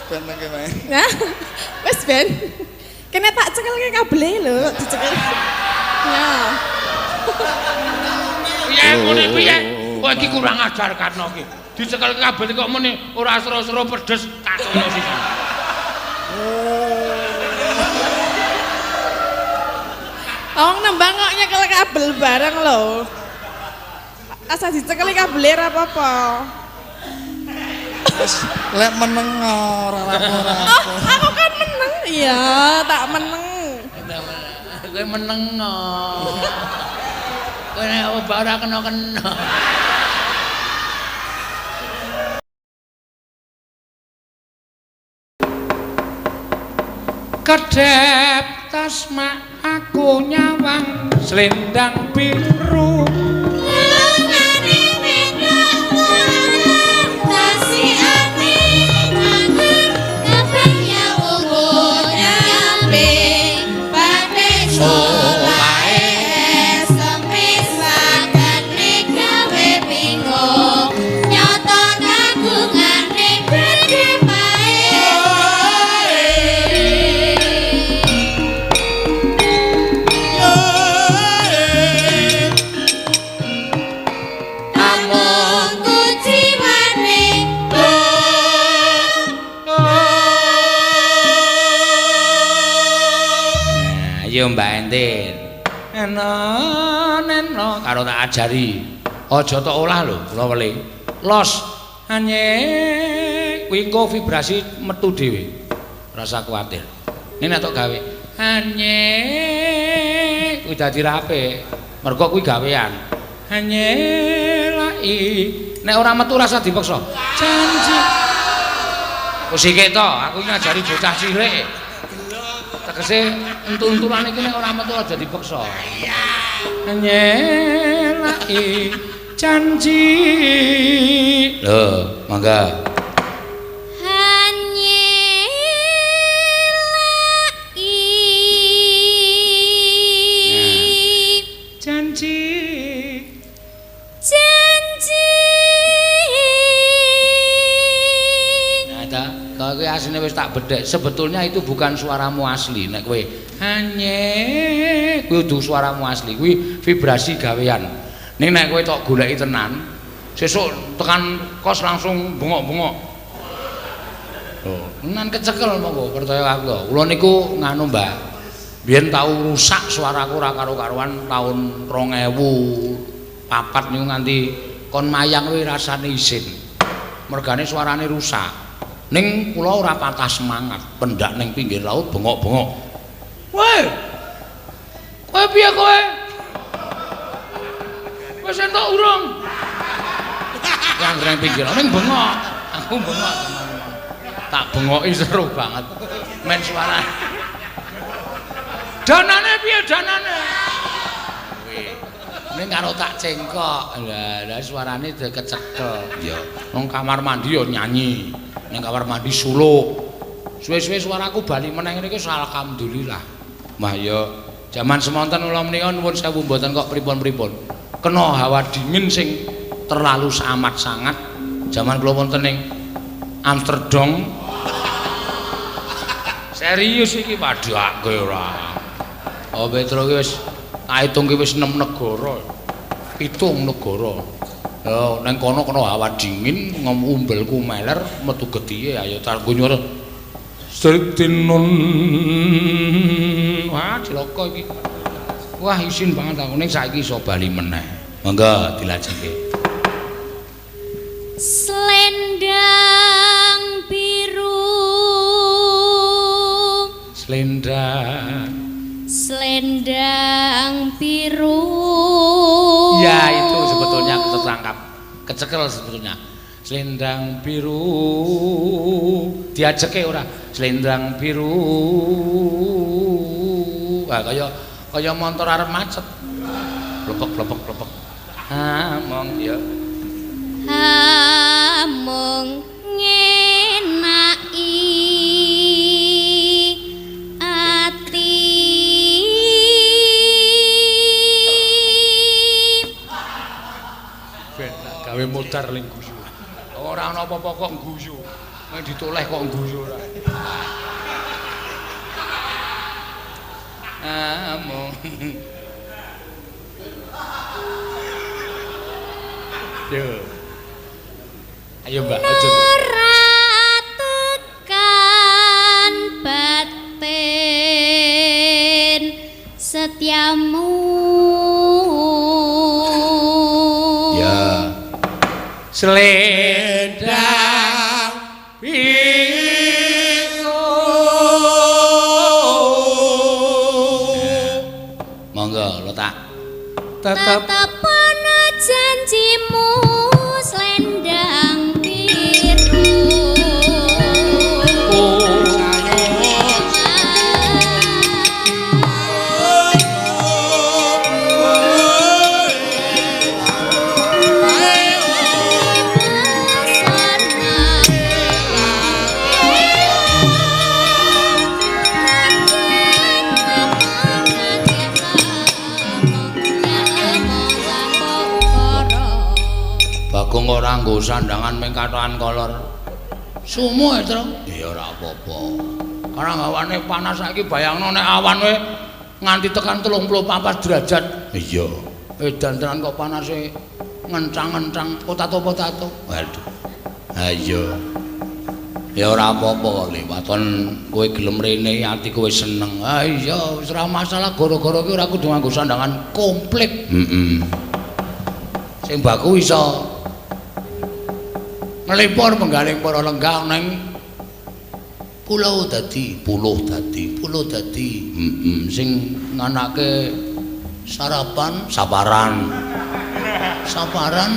Ben nang main. Nah, wis ben. Kene tak cekelke kabele lho, dicekel. Ya. Piye ngene piye? Kok iki kurang ajar Karno iki. Dicekel kabel kok muni ora sero-sero pedes tak tono sisan. Wong nembang kok nyekel kabel bareng lho. Asa dicekeli kabele ora apa-apa. Wis lek meneng ora ora. Oh, aku kan meneng. Iya, tak meneng. Kowe meneng kok. Kowe nek ora kena-kena. Kedep tasma aku nyawang selendang biru. Lungane wedok lanang tasih ati nganggur kabeh ungu nyampe batik solahe sempit sakane gawe bingung nyoto kagungane gedhe pae. Amung kuciwane. Nah, ayo Mbak Entin. Eno neno karo tak ajari. Aja tok olah lho, kula weling. Los anye kuwi engko vibrasi metu dhewe. Rasa kuwatir. Ini nek tok gawe anye kuwi dadi rapi. Mergo kuwi gawean. Anye lai. Nek ora metu rasa dipaksa. Janji. Wis iki to, aku ngajari bocah cilik. Tegese entul-entulan iki nek ora metu aja dipaksa. Nyelaki janji. Lho, mangga. Hanyelaki Janji. janji. Nah, ta, kalau kowe asline wis tak bedhek, sebetulnya itu bukan suaramu asli nek kowe hanye kuwi kudu suaramu asli, kuwi vibrasi gawean. Ning nek kowe tok goleki tenan, sesuk tekan kos langsung bengok-bengok. Oh, tenan kecekel monggo percaya aku lho. Kula niku nganu, Mbak. Biyen tau rusak suaraku ora karo-karuan tahun 2004 niku nganti kon mayang kuwi rasane isin. Mergane suarane rusak. Ning kula ora patah semangat, pendak ning pinggir laut bengok-bengok. Woi. Kowe piye kowe? Wis entuk urung? Yang ning pinggir ning bengok. Aku bengok teman-teman. Tak bengoki seru banget. Men suara. Danane piye danane? Kuwi. Ning karo tak cengkok. Lah, lah suarane kecekel. Ya, nang kamar mandi ya nyanyi. Ning kamar mandi suluk. Suwe-suwe suaraku bali meneh ngene iki alhamdulillah. Wah ya, jaman semonten kula menika nuwun sewu mboten kok pripun-pripun. Kena hawa dingin sing terlalu amat sangat. Jaman kula wonten ning Amsterdam. Serius iki padhake ora. Oh Petro iki wis tak hitung ki wis 6 negara. 7 negara. Oh, nang kono kena hawa dingin, umbelku meler, metu getihe ayo tak nggo nyuara. Sritinun. Wah, cilaka iki. Wah, isin banget aku ning saiki iso bali meneh. Monggo dilajengke. Selendang biru. Selendang. Selendang biru. Ya, itu sebetulnya tertangkap. Kecekel sebetulnya. Selendang biru. Diajeke ora? Selendang biru. Ah, kaya kaya montor arep macet. Plepek plepek plepek. Among ya. Among ngenaki ati. Ben tak gawe modar ling guyu. Ora ana apa-apa kok guyu. Mek ditoleh kok ngguyu ora. Amung. Yo. Ayo Mbak, aja. Ora tekan batin setiamu. Ya. Selendang biru. Monggo letak. Tetep Tetep ana janjimu selendang biru. Bagong ora nggo sandangan ming katokan kolor. Sumo e, Tru. Ya ora apa-apa. Karena hawane panas saiki bayangno nek awan we nganti tekan 34 derajat. Iya. Edan tenan kok panase ngencang-ngencang potato-potato. Waduh. Ha iya. Ya ora apa-apa Le, waton kowe gelem rene ati kowe seneng. Ha iya, wis ora masalah gara-gara ki ora kudu nganggo sandangan komplit. Heeh. Sing baku iso nglipur penggaling para lenggah ning pulau dadi, puluh dadi, pulau dadi. Heeh, sing nganake sarapan, saparan. Saparan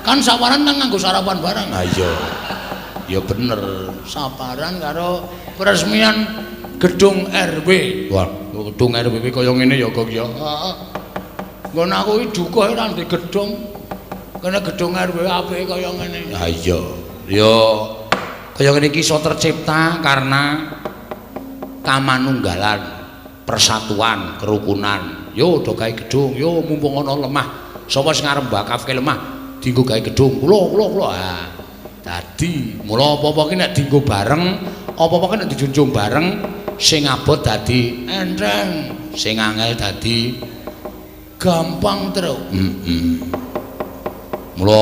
kan saparan kan nganggo sarapan barang. Ha iya. Ya bener, saparan karo peresmian gedung RW. Wah, gedung RW kaya ngene ya, Gong ya. Heeh. Nggon aku iki dukuh ora ndek gedung. Kene gedung RW apike kaya ngene. Ha iya. Ya kaya ngene iki iso tercipta karena kamanunggalan, persatuan, kerukunan. Yo do gawe gedung, yo mumpung ana lemah. Sapa sing arep mbakafke lemah dienggo gawe gedung. Kula kula kula. Ha. Dadi mula apa-apa ki nek dienggo bareng, apa-apa ki nek dijunjung bareng, sing abot dadi enteng, sing angel dadi gampang, Tru. Heeh. Mula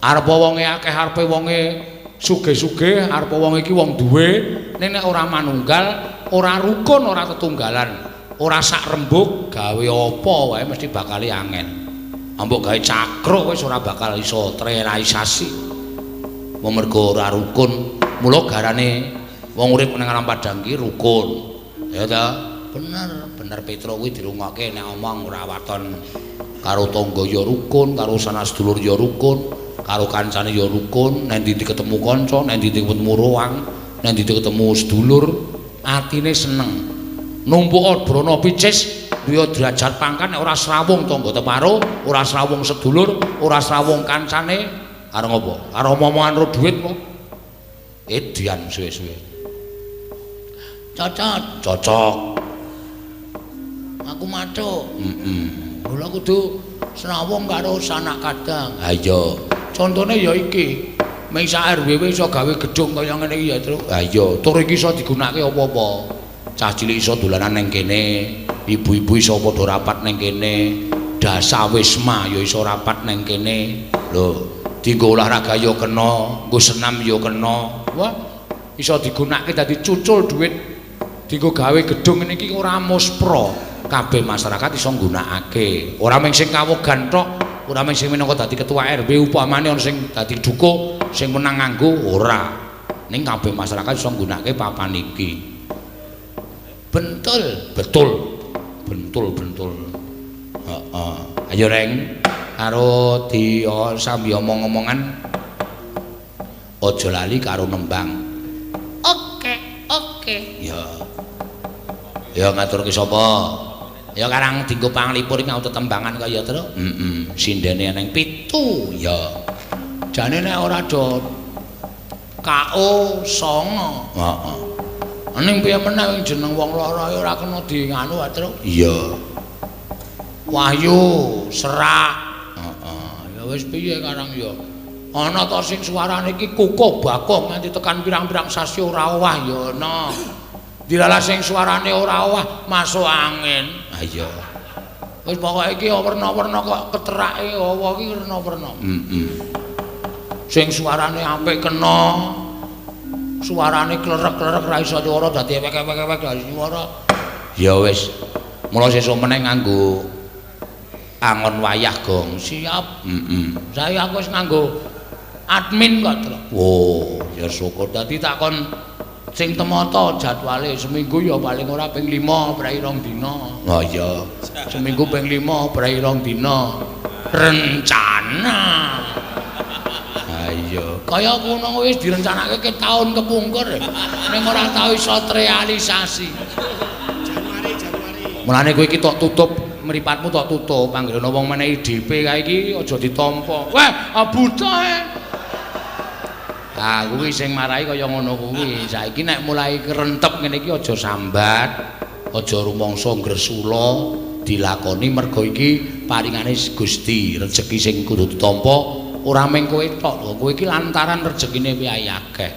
arep wonge akeh, arepe wonge sugih-sugih, arep wong iki wong duwe, ning nek ora manunggal, ora rukun, ora tetunggalan, ora sak rembug, gawe apa wae mesti bakal angel. Ambok gawe cakruk wis ora bakal iso terrealisasi. Wong mergo ora rukun, mula garane wong urip ning alam padang ki rukun. Ya ta? Bener, bener Petro kuwi dirungokke nek omong ora waton karo tangga ya rukun, karo sanak sedulur ya rukun, karo kancane ya rukun, nek ndi ketemu kanca, nek ndi ketemu ruang, nek ndi ketemu sedulur, atine seneng. Numpuk brana picis, duwe derajat pangkat nek ora srawung tangga teparo, ora srawung sedulur, ora srawung kancane, karo ngopo? Karo omong-omongan ro dhuwit po. Edian suwe-suwe. Cocok, cocok. Aku mathuk. Heeh. Mula kudu srawung karo sanak kadang. Ha iya. Contone ya iki. Ming sak RW iso gawe gedung kaya ngene iki ya, Tru. Ha iya, tur iki iso digunakake apa-apa. Cah cilik iso dolanan ning kene, ibu-ibu iso padha rapat ning kene, dasawisma ya iso rapat ning kene. Lho, dienggo olahraga ya kena, nggo senam ya kena. Wah, iso digunakake dadi cucul dhuwit. Dienggo gawe gedung ngene iki ora muspra. Kabeh masyarakat iso nggunakake. Ora mung sing kawogan tok, ora mung sing minangka dadi ketua RW upamane ana sing dadi dukuh, sing menang nganggo ora. Ning kabeh masyarakat iso nggunakake papan iki. Bentul, betul. Bentul, bentul. Heeh. Ayo Reng, karo di sambi omong-omongan aja lali karo nembang. Oke, oke. Ya. Ya ngaturke sapa? Ya karang dienggo panglipur iki ngau tetembangan kaya Tru. Heeh, sindene eneng 7 ya. Jane nek ora do KO 9. Heeh. Ning piye meneh jeneng wong lara ya ora kena di nganu Tru. Iya. Wahyu serak. Heeh. Ya wis piye karang ya. Ana to sing suarane iki kukuh bakoh nganti tekan pirang-pirang sasi ora owah ya ana. Dilalah sing suarane ora owah masuk angin. Ha iya. Wis pokoke iki werna-werna kok keterake hawa iki werna-werna. Heeh. Sing suarane apik kena. Suarane klerek-klerek ra iso nyuwara dadi ewek-ewek-ewek ra iso nyuwara. Ya wis. Mula sesuk meneh nganggo angon wayah gong. Siap. Heeh. Saya aku wis nganggo admin kok, Tru. Oh, ya syukur. Dadi takon sing temata jadwale seminggu ya paling ora ping 5 prei 2 dina. Oh iya. Seminggu ping 5 prei 2 dina. Rencana. Ha iya. Kaya ngono wis direncanake ke taun kepungkur. Ning ora tau iso terrealisasi. Januari, Januari. Mulane kowe iki tok tutup mripatmu tok tutup anggere ana wong menehi DP kae iki aja ditampa. Wah, buta e. Ah, kuwi sing marai kaya ngono kuwi. Saiki nek mulai kerentep ngene iki aja sambat, aja rumangsa ngresula, dilakoni mergo iki paringane Gusti, rejeki sing kudu ditampa ora mung kowe tok lho. Kowe iki lantaran rejekine piye akeh.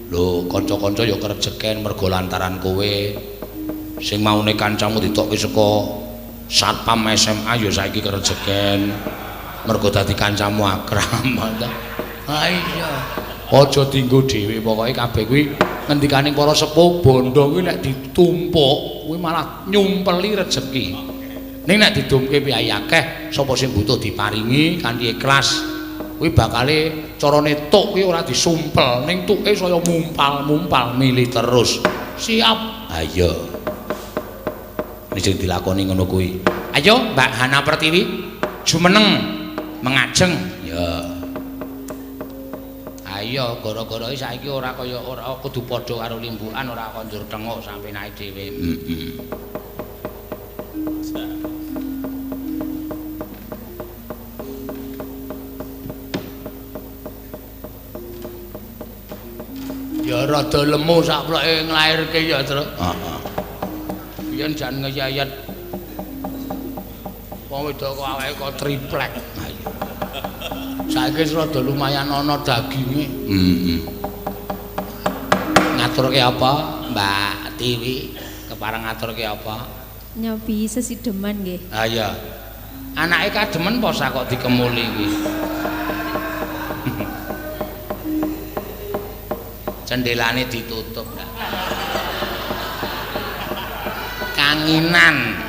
Lho, kanca-kanca ya kerejeken mergo lantaran kowe. Sing maune kancamu ditokke saka satpam SMA ya saiki kerejeken mergo dadi kancamu akrab. Ha iya. Aja dienggo dhewe pokoke kabeh kuwi ngendikane para sepuh bondo kuwi nek ditumpuk kuwi malah nyumpeli rejeki. Ning nek didumke piye akeh sapa sing butuh diparingi kanthi ikhlas kuwi bakale carane tuk kuwi ora disumpel ning tuke saya mumpal-mumpal milih terus. Siap. Ha iya. Sing dilakoni ngono kuwi. Ayo Mbak Hana Pertiwi jumeneng mengajeng. Ya. Ayo gara-gara saiki ora kaya ora kudu padha karo limbukan ora konjur tenguk sampe naik dhewe. Heeh. Ya rada lemu sakploke nglairke ya, Tru. Heeh. Biyen jan ngeyayat. Wong wedok kok awake kok triplek. Ha iya. Saiki wis rada lumayan ana daginge. Heeh. Ngaturke apa, Mbak Tiwi? Kepareng ngaturke apa? Nyobi sesideman nggih. Ha iya. Anake kademen apa sak kok dikemuli iki? Cendelane ditutup ndak. Kanginan.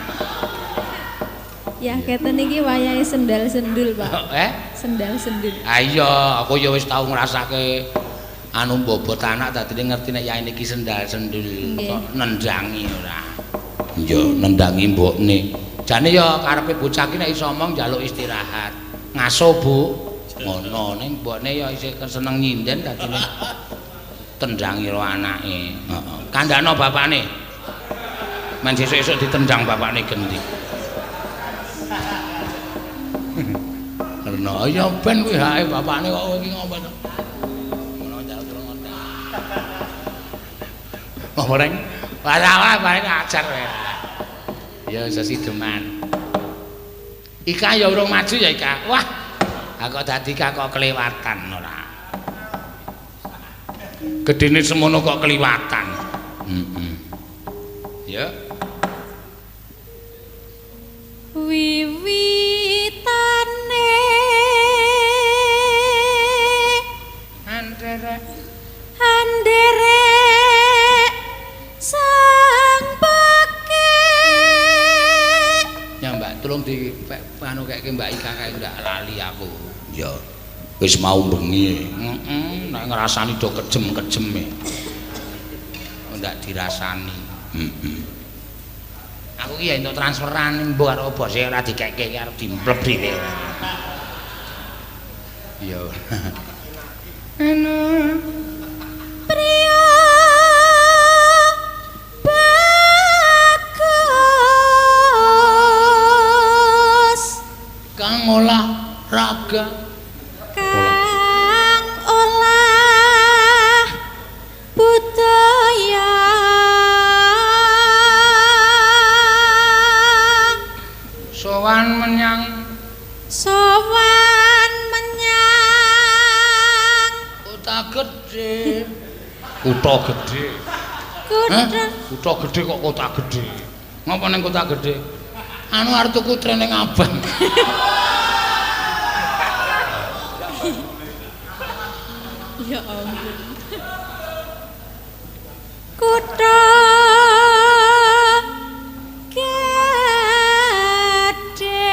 Ya keten iki wayahe sendal-sendul, Pak. Eh? Sendal-sendul. Ha iya, aku ya wis tau ngrasake anu mbobot anak dadine ngerti nek yaene iki sendal-sendul kok nendangi ora. Iya, nendangi mbokne. Jane ya karepe bocah ki nek iso omong njaluk istirahat. Ngaso, Bu. Ngono ning mbokne ya isih seneng nyinden dadine tendangi ro anake. Heeh. Kandhano bapakne. Men sesuk-esuk ditendang bapakne gendi. Karena ya ben kuwi hake bapakne kok iki ngopo to. Ngono njaluk tulung ngono. Apa reng? Wah, bareng ajar kowe. Ya sesideman. Ika ya urung maju ya Ika. Wah. Aku dadi Ika kok kelewatan ora. Gedene semono kok keliwatan. Heeh. Ya. Wiwitane anderek anderek sang pake. Ya Mbak, tolong di anu keke Mbak Ika kae ndak lali aku. Ya. Wis mau bengi. Heeh, nek ngrasani do kejem-kejem e. Ndak dirasani. Heeh. Aku ki ya entuk transferan mbok karo bose ora dikeke ki arep dimplep dhewe. Iya. Anu priya bagus kang olah raga kang olah budaya sowan menyang sowan menyang Kota Gede. Kutha Gede. Kutha. Kutha Gede kok Kota Gede. Ngapa ning Kota Gede? Anu arep tuku training abang. Ya ampun. Kutha Gede.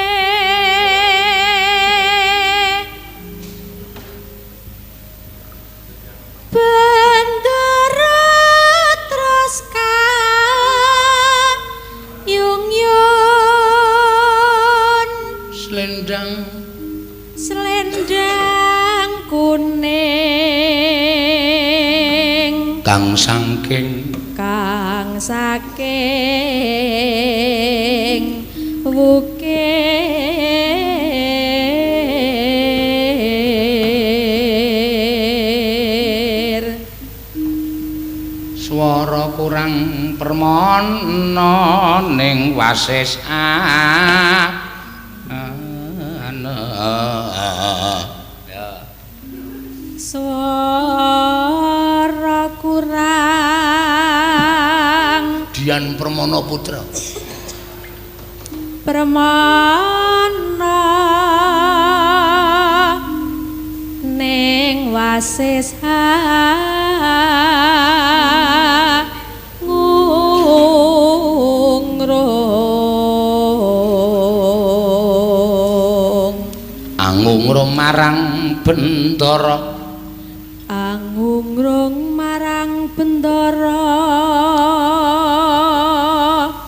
Bendera terus kayung-yun. Slendang Selendang kuning kang saking kang saking wukir. Swara kurang permana ning wasis ana. Ya. Swara kurang Dian Permana Putra. Permana ning wasis ngungrung. Angungrung marang Bendara. Angungrung marang Bendara.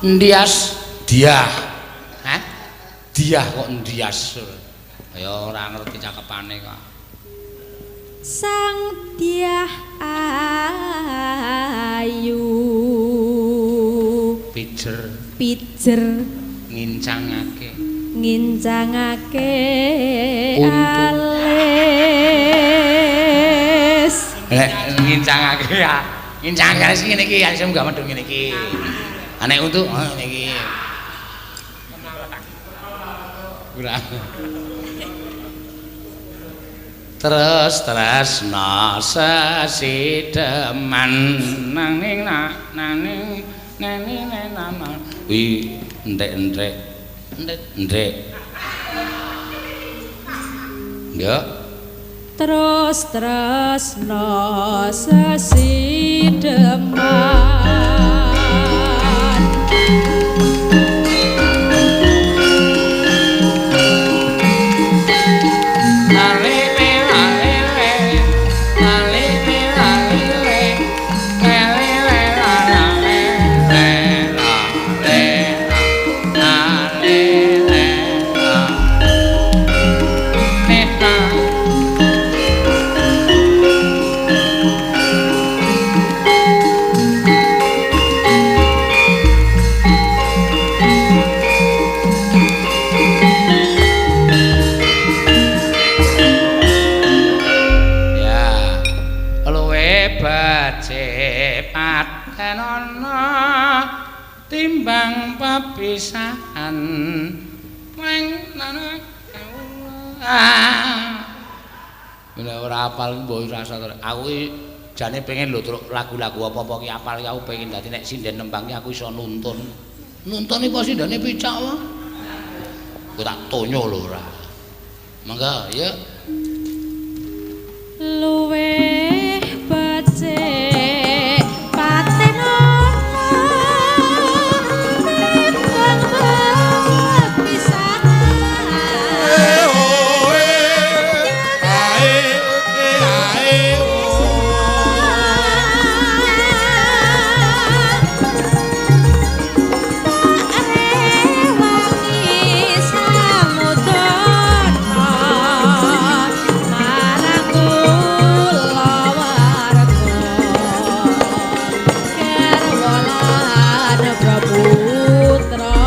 Ndias Diah. Hah? Diah kok ndias. Ya ora ngerti cakepane kok. Sang Diah ayu Pijer pijer ngincangake ngincangake Untu. Alis. Nek ngincangake ya. Ngincangake alis ngene iki, alis munggah medhun ngene iki. Nek untu oh ngene iki. Kurang. Terus tresna sesideman nanging naning neni nana. Kuwi entek-entek. Entek-entek. Ya. Terus tresna sesideman. Ya, luwe becik patenana timbang pepisahan. Weng nana Nek ora apal mbok rasa to. Aku iki jane pengen lho truk lagu-lagu apa-apa ki apal ki aku pengen dadi nek sinden nembang ki aku iso nuntun. Nuntun iki apa sindene picak wae. Aku tak tonyo lho ora. Mangga ya. Luwih becik patenana timbang pepisahan. Rewangi samudana marang kulawarga garwa lan praputra.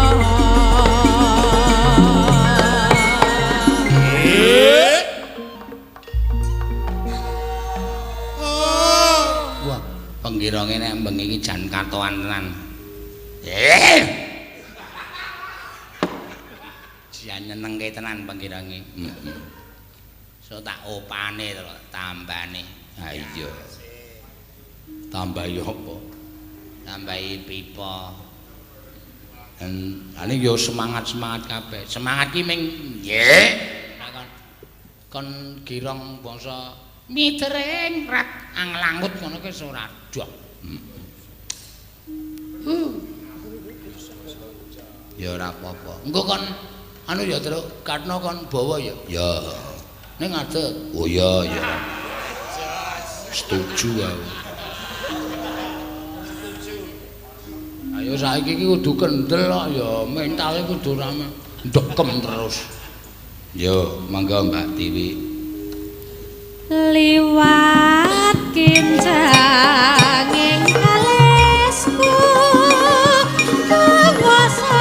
Wah, penggironge nek bengi iki jan katoan tenan. Jan nyenengke tenan penggironge. Heeh. So tak opane to, tambane. Ha iya. Tambahi apa? Tambahi pipa. Ane yo semangat-semangat kabeh. Semangat ki ming nggih. Kon girong bangsa mitering rat anglangut ngono ki ora dok. Ya ora apa-apa. Engko kon anu ya Truk, Katno kon bawa ya. Ya. Ning ngadeg. Oh iya ya. Setuju aku. Ayo saiki iki kudu kendel kok ya, mentale kudu rame. Ndekem terus. Yo, mangga Mbak Tiwi. Liwat kincanging alisku kuwasa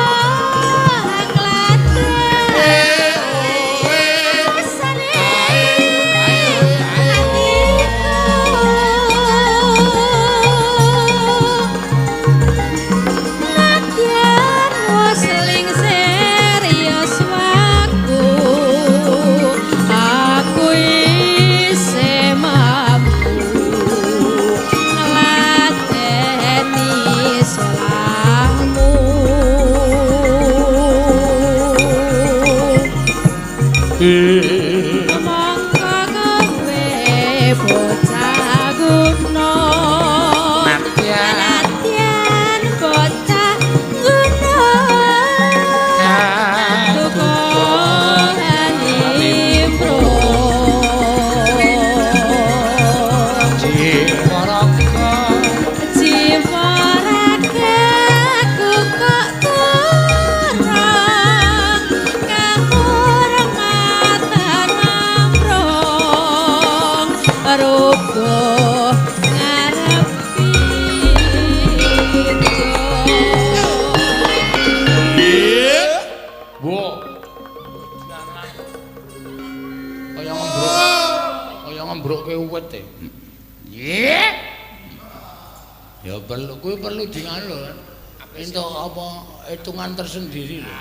Ya perlu kuwi perlu dianu lho. Entuk apa hitungan tersendiri lho.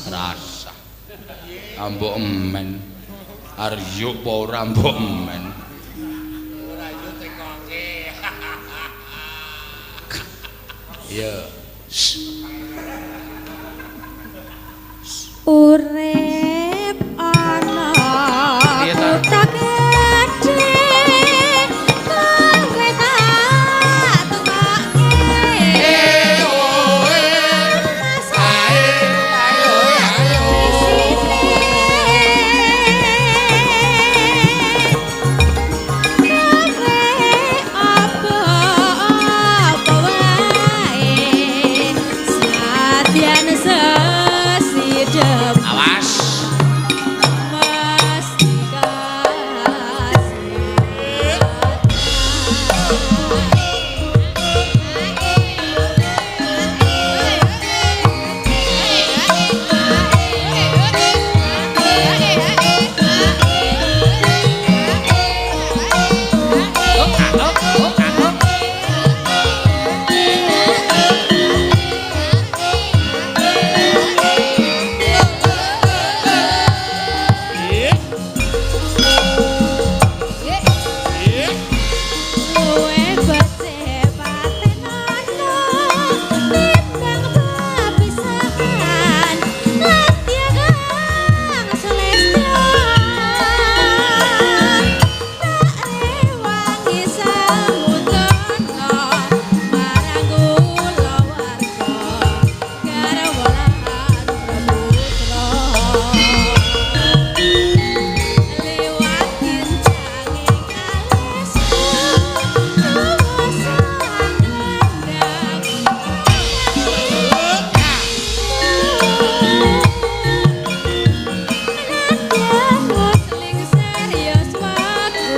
Rasa. Ambok emen. Aryo apa ora mbok emen. Ora yo tekoke. Ya. Urip ana kutha gedhe kowe tak tukoke kowe apa-apa wae sadyan sesidhem. Awas. Mesti kasih. Luwe becik patenono timbang pepisahan latya kang sulistya tak rewangi samudana marang kula warga garwa lan putra liwat kincanging alisku kuwasa nglandang. Nadyan wis serius waku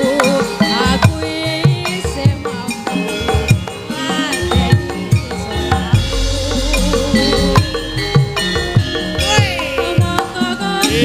aku isih mampu ngladeni salahku. Mongko kowe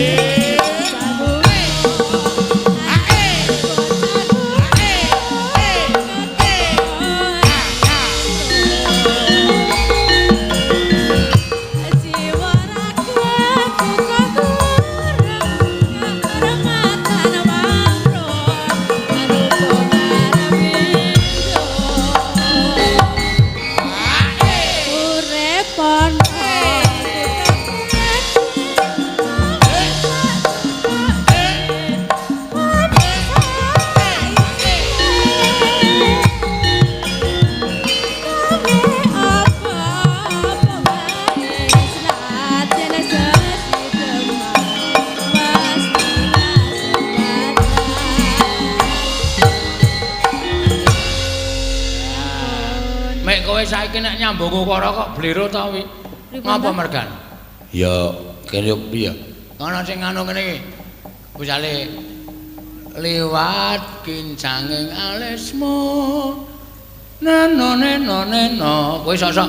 Kowe saiki nek nyambung ukara kok blero to wi? Ngapa mergan? Ya kene piye? Ana sing anu ngene iki. Misale liwat kincanging alismu neno neno neno kowe sok-sok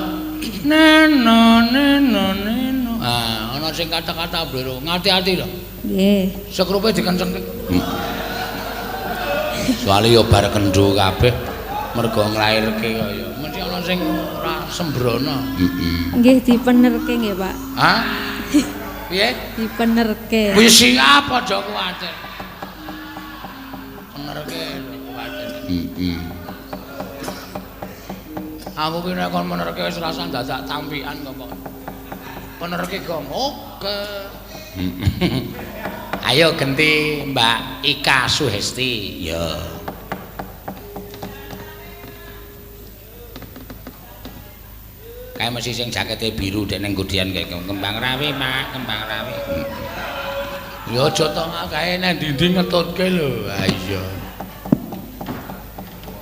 neno neno neno. Ah, ana sing kata-kata blero, ngati-ati lho. Nggih. Sekrupe dikencengke. Soale ya bar kendho kabeh mergo nglairke kaya mesti ana sing ora sembrono. Heeh. Nggih dipenerke nggih, Pak. Hah? Piye? Dipenerke. Wis siap aja kuwatir. Penerke kuwatir. Heeh. Aku ki nek kon menerke wis rasah dadak tampikan kok. Penerke gong. Oke. Ayo genti Mbak Ika Suhesti. Ya. Kae mesti sing jakete biru dek ning godian kae kembang rawe, Pak, kembang rawe. Ya aja to kae nang ndi-ndi ngetutke lho. Ha iya.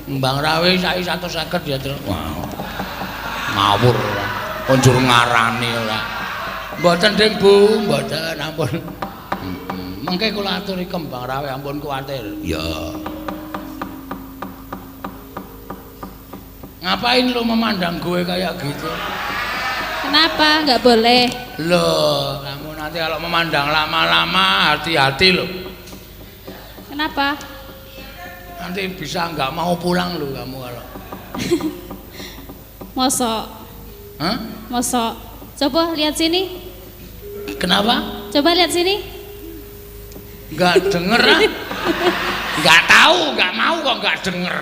Kembang rawe saiki 150 ya, Tru. Wah. Ngawur ora. Konjur ngarani ora. Mboten Ding Bu, mboten ampun. Mengke kula aturi kembang rawe ampun kuwatir. Ya. Ngapain lu memandang gue kayak gitu? Kenapa? Nggak boleh. Loh, kamu nanti kalau memandang lama-lama hati-hati loh. Kenapa? Nanti bisa nggak mau pulang loh kamu kalau. Mosok. Hah? Mosok. Coba lihat sini. Kenapa? Coba lihat sini. Nggak denger ah. Nggak tahu, nggak mau kok nggak denger.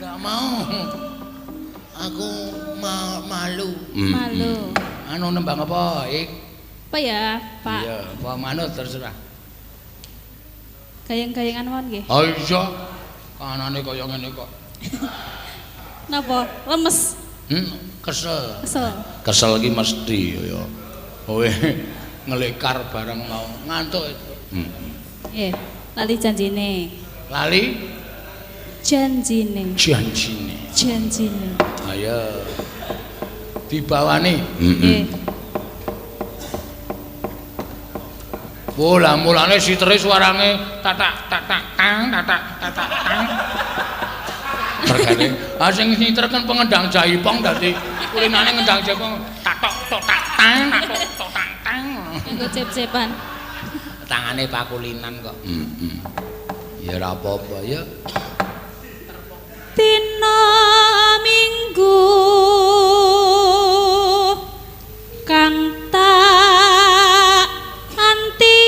Nggak mau. Aku malu. Malu. Anu nembang apa? Ik? Apa ya, Pak? Iya, apa manut terserah. Gayeng-gayengan mawon nggih. Oh iya. Kanane kaya ngene kok. Napa? Lemes. Kesel. Kesel. Kesel iki mesti ya. Kowe ngelekar bareng mau ngantuk itu. Nggih, lali janjine. Lali janjine. Janjine. Janjine. Ayo. Dibawani. Nggih. Oh, lah mulane sitere suarane tatak tatak tang tatak tatak tang. Mergane, ah sing siter kan pengendang jaipong dadi kulinane ngendang jaipong tatok tok tak tang tatok tok tak tang. Nganggo cep-cepan. Tangane pakulinan kok. Heeh. Ya ora apa-apa ya. Dina Minggu kang tak anti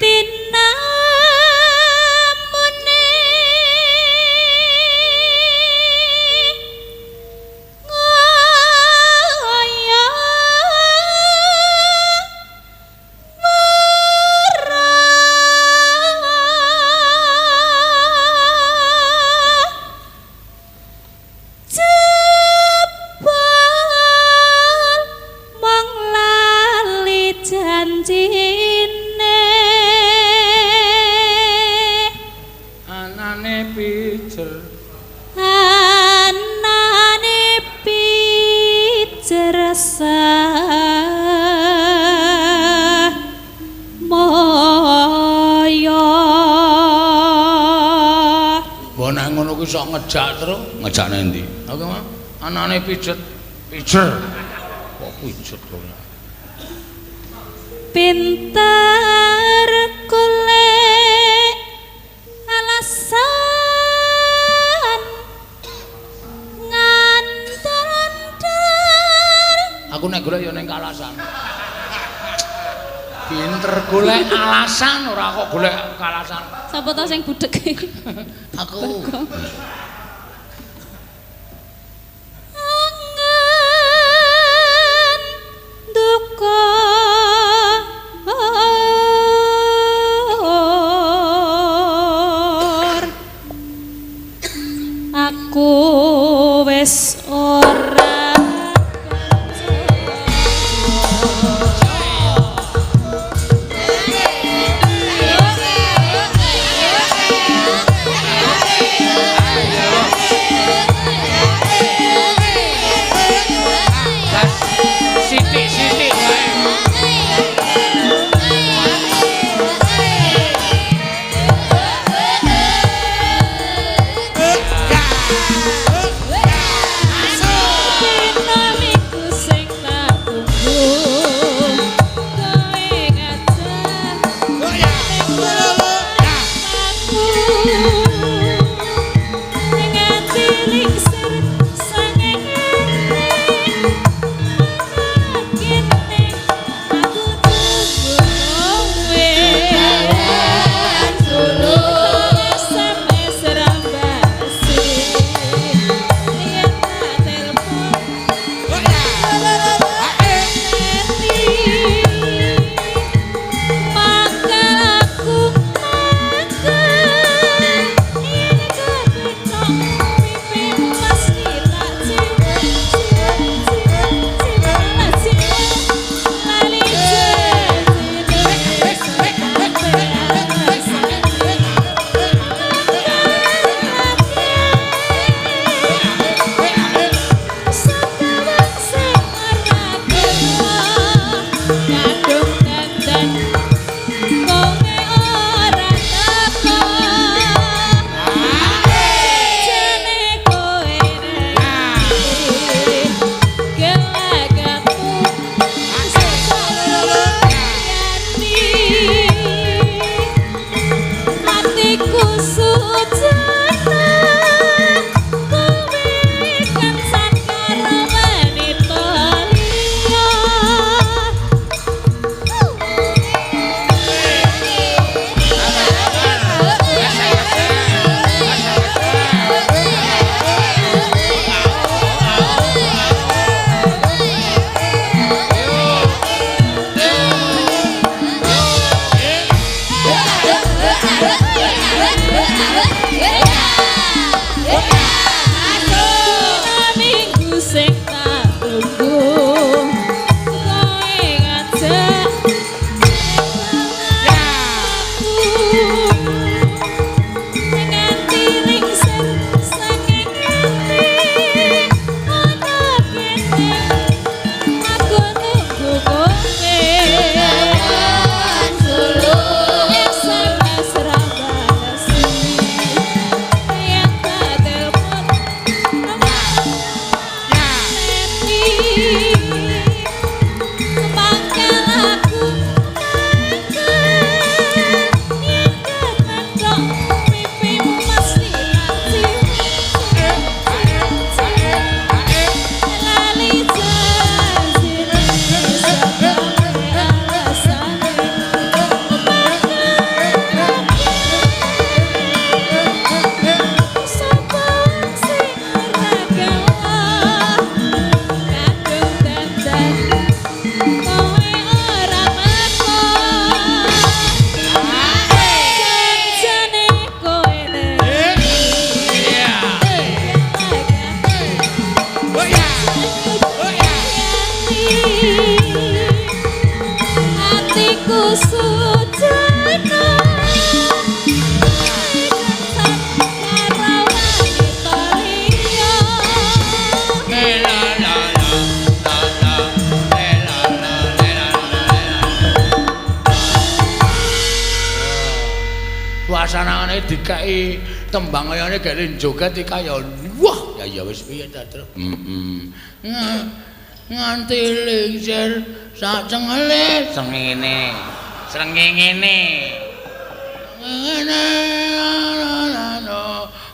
tinamune ngaya jebol mong lali janjine Anane pijer. Anane pijer moyo. Mbok nek ngono kuwi sok ngejak terus, ngejak nang ndi? Aku mah anane pijet, pijer. Kok pijet kok. Pinter golek alasan nganter-anter. Aku nek golek ya ning kalasan. Pinter golek alasan ora kok golek kalasan. Sapa to sing budhek? Aku. Angen duka aku wis ora percaya. Mulane dikeki tembang kayane gek joget iki kaya wah ya ya wis piye ta, Tru. Heeh. Nganti lingsir sak cengele srengenge. Srengenge. Ngene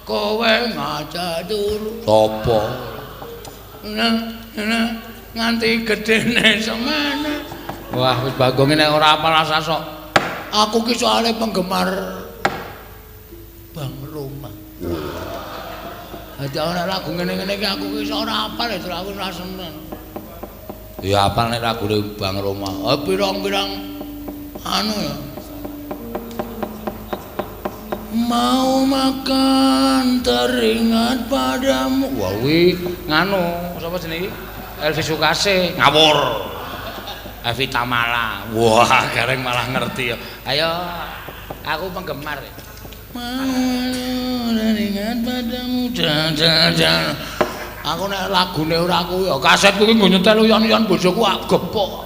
kowe ngajak turu. Sopo? Nganti gedene semene. Wah, wis Bagong nek ora apal rasa sok. Aku ki soalé penggemar Bang Roma. Dadi ora lagu ngene-ngene iki aku ki iso ora apal ya, aku ora seneng. Ya apal nek lagune Bang Roma. Oh, pirang-pirang anu ya. Mau makan teringat padamu. Wah, kuwi nganu, sapa jenenge iki? Elvi Sukasih ngawur. Evi Tamala. Wah, gareng malah ngerti ya. Ayo, aku penggemar. Mau teringat padamu. Jan jan jan. Aku nek lagune ora kuwi ya kaset kuwi nggo nyetel uyon-uyon bojoku gepok.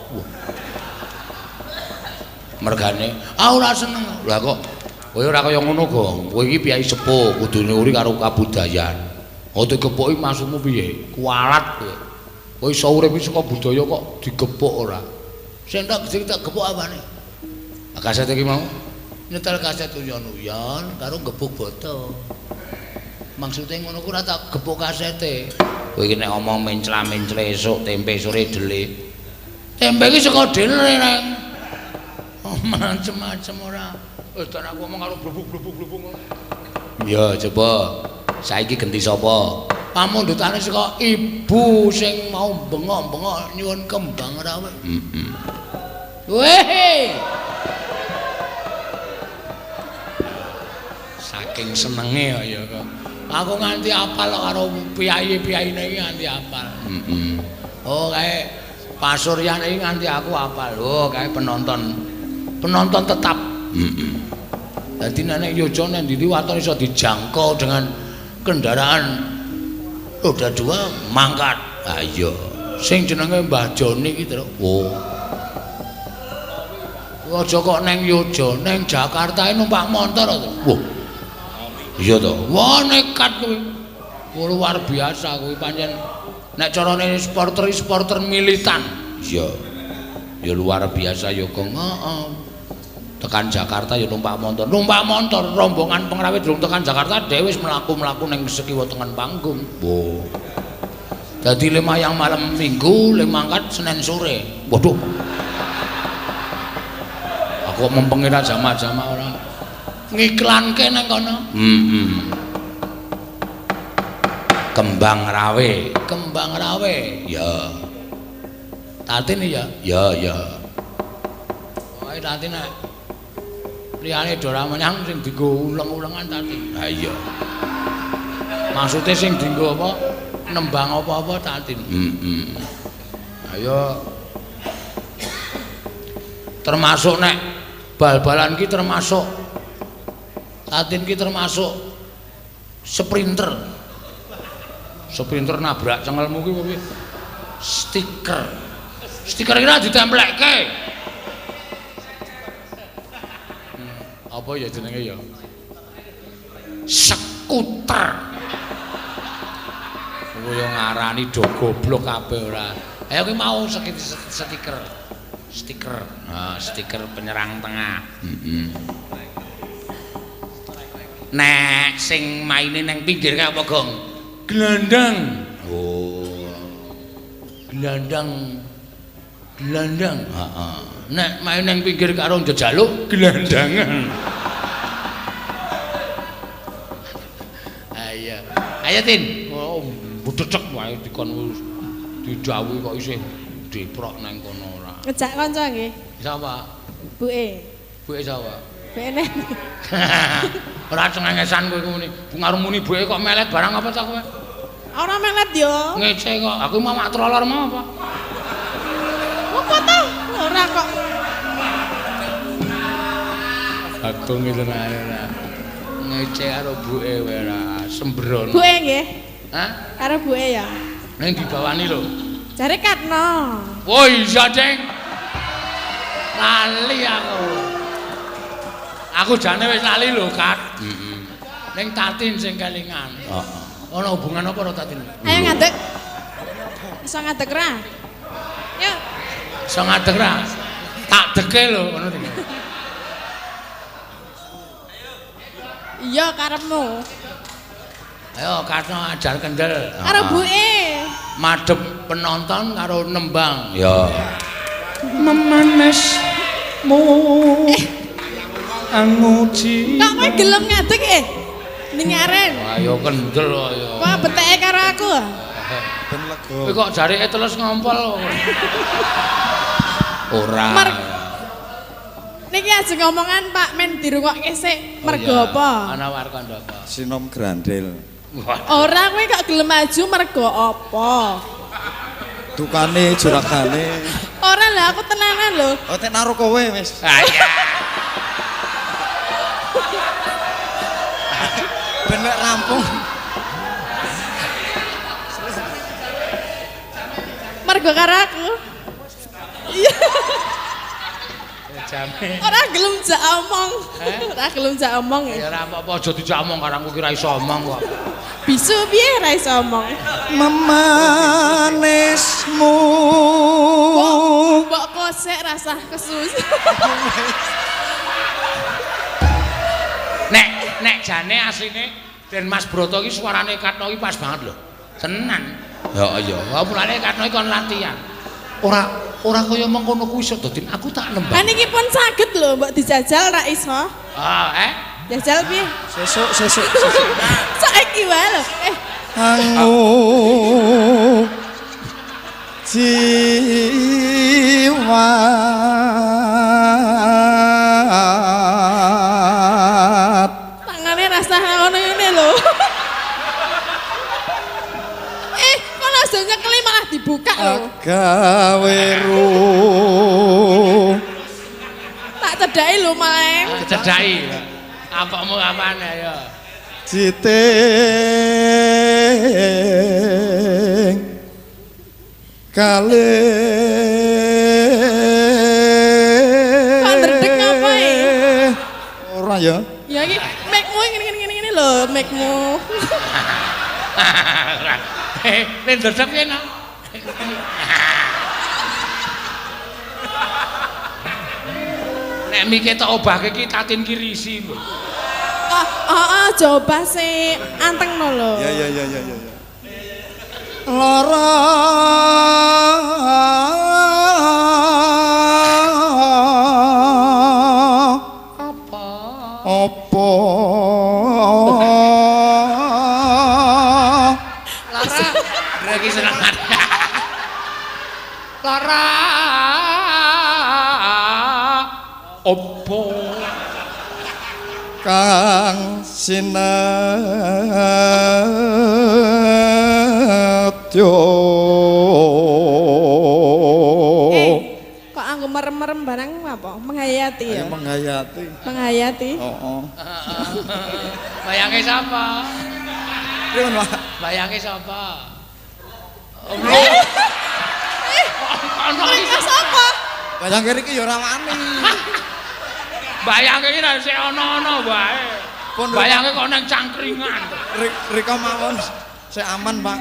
Mergane, ah ora seneng. Lah kok kowe ora kaya ngono, Gong. Kowe iki piyai sepuh, kudune uri karo kabudayan. Oh digepoki maksudmu piye? Kualat kowe. Kowe iso urip iki saka budaya kok digepuk ora? Sing tak sing tak gepuk apane? Kaset iki mau nyetel kaset uyon-uyon karo gebuk boto. Maksude ngono ku ora tak gepuk kasete. Kowe iki nek omong mencla-mencle esuk tempe sore dele. Tempe iki saka dele, Reng. Oh, macem-macem ora. Wis dan aku ngomong karo blubuk-blubuk-blubuk ngono. Ya, coba. Saiki genti sapa? Pamundhutane saka ibu sing mau bengok-bengok nyuwun kembang rawe. Heeh. Weh. Saking senenge ya kok. Aku nganti apal karo piyayi-piyayine iki nganti apal. Heeh. Oh, kae pasuryane iki nganti aku apal. Oh, kae penonton. Penonton tetap. Heeh. Dadi nek Yojo nek ndi waton iso dijangkau dengan kendaraan roda dua mangkat. Ha iya. Sing jenenge Mbah Joni iki, Tru. Oh. Aja kok neng Yojo, neng Jakarta numpak motor to. Wah. Iya to. Wah, nekat kuwi. Luar biasa kuwi pancen. Nek carane supporter supporter militan. Iya. Ya luar biasa ya, Gong. Heeh. Tekan Jakarta ya numpak motor. Numpak motor rombongan pengrawit durung tekan Jakarta dhewe wis mlaku-mlaku ning sekiwa tengen panggung. Wah. Dadi le mayang malam Minggu, le mangkat Senin sore. Waduh. Aku kok mempengi ra jama-jama ora. Ngiklanke nang kono. Heeh. Kembang Rawe, Kembang Rawe. Ya. Tatin ya? Ya, ya. Pokoke Tatin nek liyane do ora menyang sing dienggo uleng-ulengan Tatin. Ha iya. Maksude sing dienggo apa? Nembang apa-apa Tatin. Heeh. Ayo. Termasuk nek bal-balan ki termasuk Tatin ki termasuk sprinter. Sprinter nabrak cengelmu ki piye? Stiker. Stiker iki ora ditemplekke. Apa ya jenenge ya? Skuter. Kowe yo ngarani do goblok kabeh ora. Ayo ki mau stiker. Stiker. Nah, stiker penyerang tengah. Heeh. Nek sing maine nang pinggir kae apa, Gong? Gelandang. Oh. Gelandang. Gelandang. Heeh. Nek main nang pinggir karo njejaluk gelandangan. Ayo. Ayo Tin. Oh, budhecek wae dikon didhawuhi kok isih deprok nang kono ora. Ngejak kanca nggih. Sapa? Buke. Buke sapa? Buke nek. Ora cengengesan kowe muni. Bunga muni buke kok melet barang apa ta kowe? Ora melet yo. Ngece kok. Aku mau mak trolor mau apa? Apa ta? Ora kok. Aku ngene ae ora. Ngece karo buke wae ora sembrono. Buke nggih. Hah? Karo buke ya. Ning dibawani lho. Jare Katno. Oh iya, Ceng. Lali aku. Aku jane wis lali lho, Kat. Heeh. Ning Tatin sing kelingan. Heeh. Ana hubungan apa karo Tatin? Ayo ngadeg. Iso ngadeg ra? Yo. Iso ngadeg ra? Tak deke lho ngono iki. Iya karepmu. Ayo Katno ajar kendel. Karo buke. Madhep penonton karo nembang. Ya. Memanesmu. Anguji. Kok kowe gelem ngadeg eh? Ning aren. Ayo kendel ayo. Wah beteke karo aku. Ben lega. Kowe kok jarike terus ngompol. Ora. Niki ajeng ngomongan Pak men dirungokke sik mergo apa? Ana warkandha apa? Sinom Grandel. Ora kowe kok gelem maju mergo apa? Dukane juragane. Ora lah aku tenanan lho. Oh tek naruh kowe wis. Ah iya. Ben nek rampung. Mergo karo aku. Iya. Jame. Ora gelem jak omong. Ora gelem jak omong. Ya ora apa-apa aja dijak omong karo aku ki ora iso omong kok. Bisu piye ora iso omong. Memanesmu. Mbok kosek rasah kesus. Nek nek jane asline Den Mas Broto iki suarane Katno iki pas banget lho. Tenan. Ya iya, mulane Katno iki kon latihan. Ora ora kaya mengkono kuwi iso dadi aku tak nembang. Lah niki pun saged lho mbok dijajal ra iso. Ah, eh? Jajal piye? Sesuk sesuk sesuk. Saiki wae lho. Angu jiwa. Tangane rasah ngono ngene lho. Kok langsung nyekeli malah dibuka lho. Gawe ru. Tak cedhaki lho malah. Cedhaki. Apakmu apane ayo. Jiting kalih. Kok ndredeg ngapa e? Ora ya. Ya iki mic-mu ngene-ngene ngene lho, mic-mu. Nek ndredeg piye nak? Nek mike tak obahke iki Tatin ki risi lho. Oh, coba sih antengno lho. Ya ya ya ya ya. Lara apa? Apa? Lara, iki senengan. Lara opo kang sinetyo. Kok anggo merem-merem barang apa? Menghayati ya. Ayo menghayati. Menghayati. Heeh. Bayange sapa? Pripun, Pak? Bayange sapa? Ono iki sapa? Bayangke iki ya ora wani. Bayangke iki ra sik ana-ana wae. Bayangke kok nang cangkringan. Rika mawon sik aman, Pak.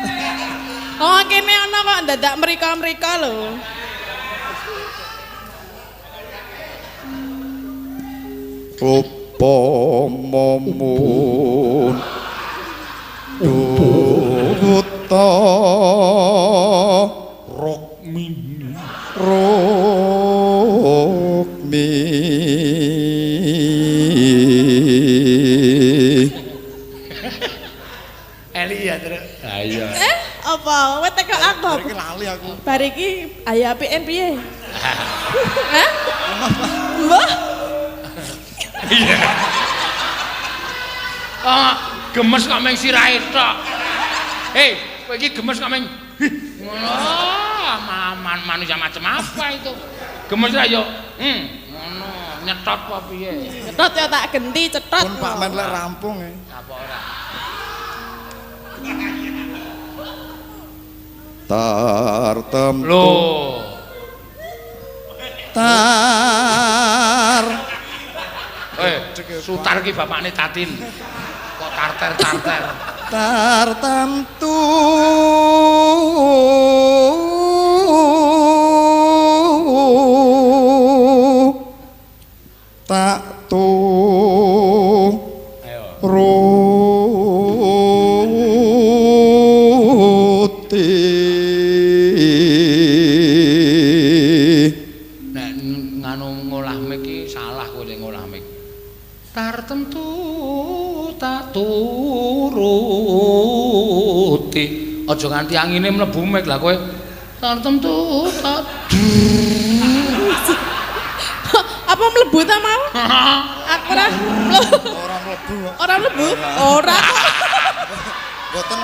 Oh, kene ana kok dadak mrika-mrika lho. Upama mun duta Rukmini Rukmi. Eli ya terus. Ayo. Apa? Kowe teko aku. Bar iki lali aku. Bar iki ayo apike piye? Hah? Mbah. Iya. Oh, gemes kok meng sirahe tok. Hei, kowe iki gemes kok meng ngono. Aman manusia macam apa itu? Gemes ra yo. Ngono, nyetot apa piye? Cetot ya tak genti cetot. Pun Pak Men lek rampung e. Apa ora? Tartemtu. Lho. Tar. Sutar ki bapakne Tatin. Kok tarter-tarter. Tartamtu tak tu Ayo. Ruti. Nek nganu ngolah mik ki salah kowe nek ngolah mik. Tartemtu tak turuti. Aja nganti angine mlebu mik lah kowe. Tartemtu tak Apa mlebu ta mau? Aku ora mlebu. Ora mlebu kok. Ora mlebu? Ora. Mboten.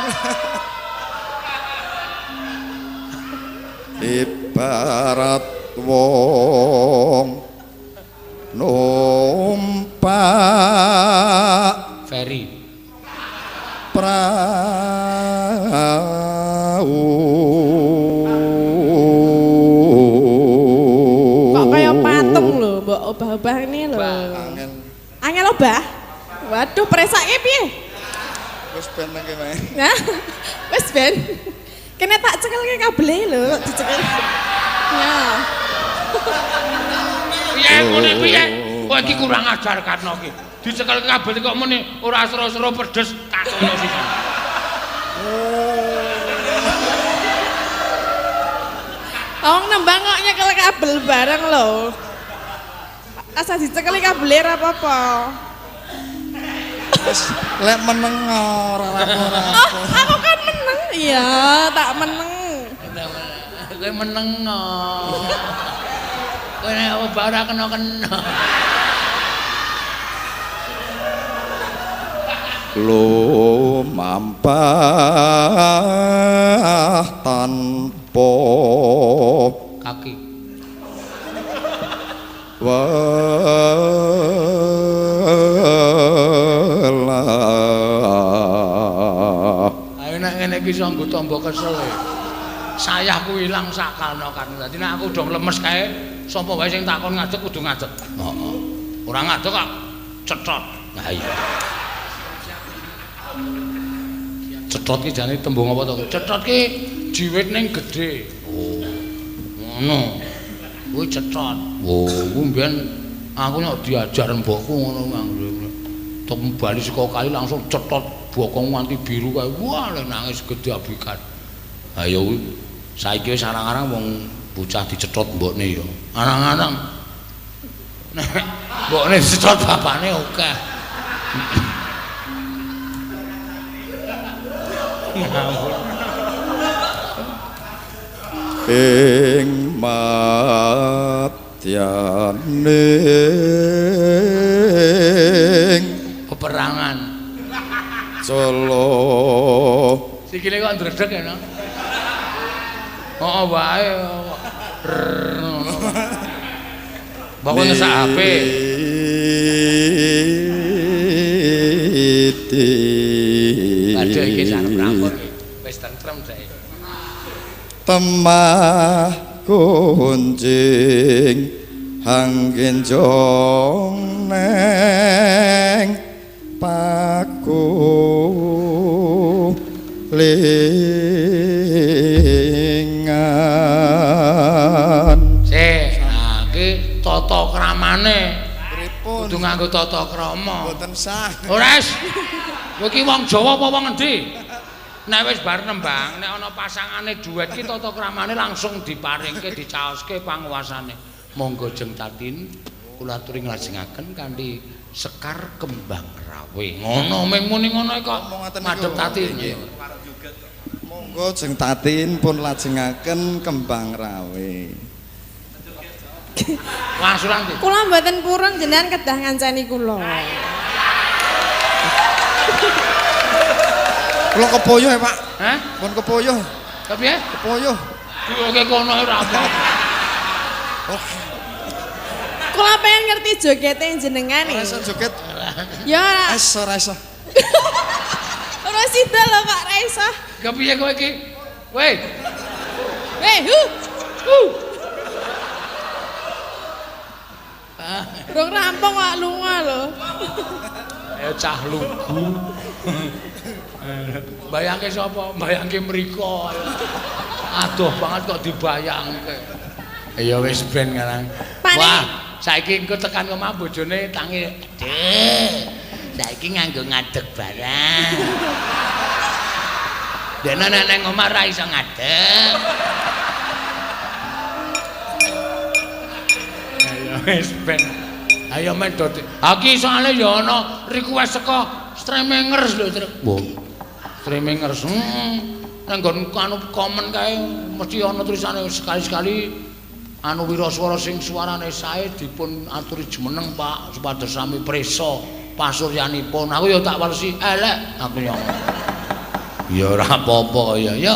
Ibarat wong numpak Ferry. prau. Kok kaya patung lho, mbok obah-obah ini lho. Angel. Angel obah? Waduh, presake piye? Wis ben nang kene. Nah, wis ben. Kene tak cekelke kabele lho, dicekel. Ya. Piye ngene piye? Kowe iki kurang ajar Karno iki. Dicekel kabel kok muni ora sero-sero pedes takono sisan. Wong nembang kok nyekel kabel bareng lho. Asa dicekeli kabele ora apa-apa. Wis lek meneng ora ora. Oh, aku kan meneng. Iya, tak meneng. Kowe meneng kok. Kowe nek obah ora kena-kena. Lumampah tanpa Kaki. Welah. Ayo nek ngene iki iso nggo tamba kesel e. Sayahku ilang sakalno kan. Dadi nek aku udah lemes kae, sapa wae sing takon ngadeg kudu ngadeg. Heeh. Ora ngadeg kok cetot. Lah iya. Cetot ki jane tembung apa to? Cetot ki jiwit ning gedhe. Oh. Ngono. Kuwi cetot. Oh, kuwi mbiyen aku nek diajar mbokku ngono nganggo. Tok bali saka kali langsung cetot bokong nganti biru kae. Wah, le nangis gedhe abikan. Ha ya kuwi saiki wis arang-arang wong bocah dicetot mbokne ya. Arang-arang. Nek mbokne dicetot bapakne akeh. Ngawur. Ing madyaning Peperangan. Celo. Sikile kok ndredeg ya, no? Heeh wae. Ngono. Mbok ngesak HP. Waduh iki arep rampung iki. Wis tentrem dhek. Temah kunjing hanggenjong neng paku lingan. Sik, nah iki tata kramane. Pripun? Kudu nganggo tata krama. Mboten sah. Ora wis. Kowe iki wong Jawa apa wong endi? Nek wis bar nembang, nek ana pasangane duet ki tata kramane langsung diparingke dicaoske panguwasane. Monggo Jeng Tatin kula aturi nglajengaken kanthi sekar kembang rawe. Ngono ming muni ngono kok madhep Tatin. Monggo Jeng Tatin pun lajengaken kembang rawe. Wangsulan. Kula mboten purun jenengan kedah ngancani kula. Kula kepoyoh ya, Pak. Hah? Pun kepoyoh. Kepiye? Kepoyoh. Kuwi kono ora apa. Kula pengen ngerti jogete jenengan Ora iso joget. Ya ora. Iso ora iso. Ora sida lho Pak, ora iso. Kepiye kowe iki? Weh. Weh, hu. Hu. Rong rampung kok lunga lho. Ayo cah lugu. Bayangke sapa? Bayangke mriko. Aduh banget kok dibayangke. Ya wis ben ngarang. Wah, saiki engko tekan omah bojone tangi. Dik, saiki nganggo ngadeg barang. Dene nek nang omah ra iso ngadeg. Ayo wis ben. Ayo men do. Ha iki soalé ya ana request saka streamingers lho, Truk. Wah. Streamingers. Nang nggon anu komen kae mesti ana tulisane sekali-sekali anu wiraswara sing suarane sae dipun aturi jumeneng Pak supados sami prisa pasuryanipun. Aku ya tak walesi elek aku ya. Ya ora apa-apa ya. Ya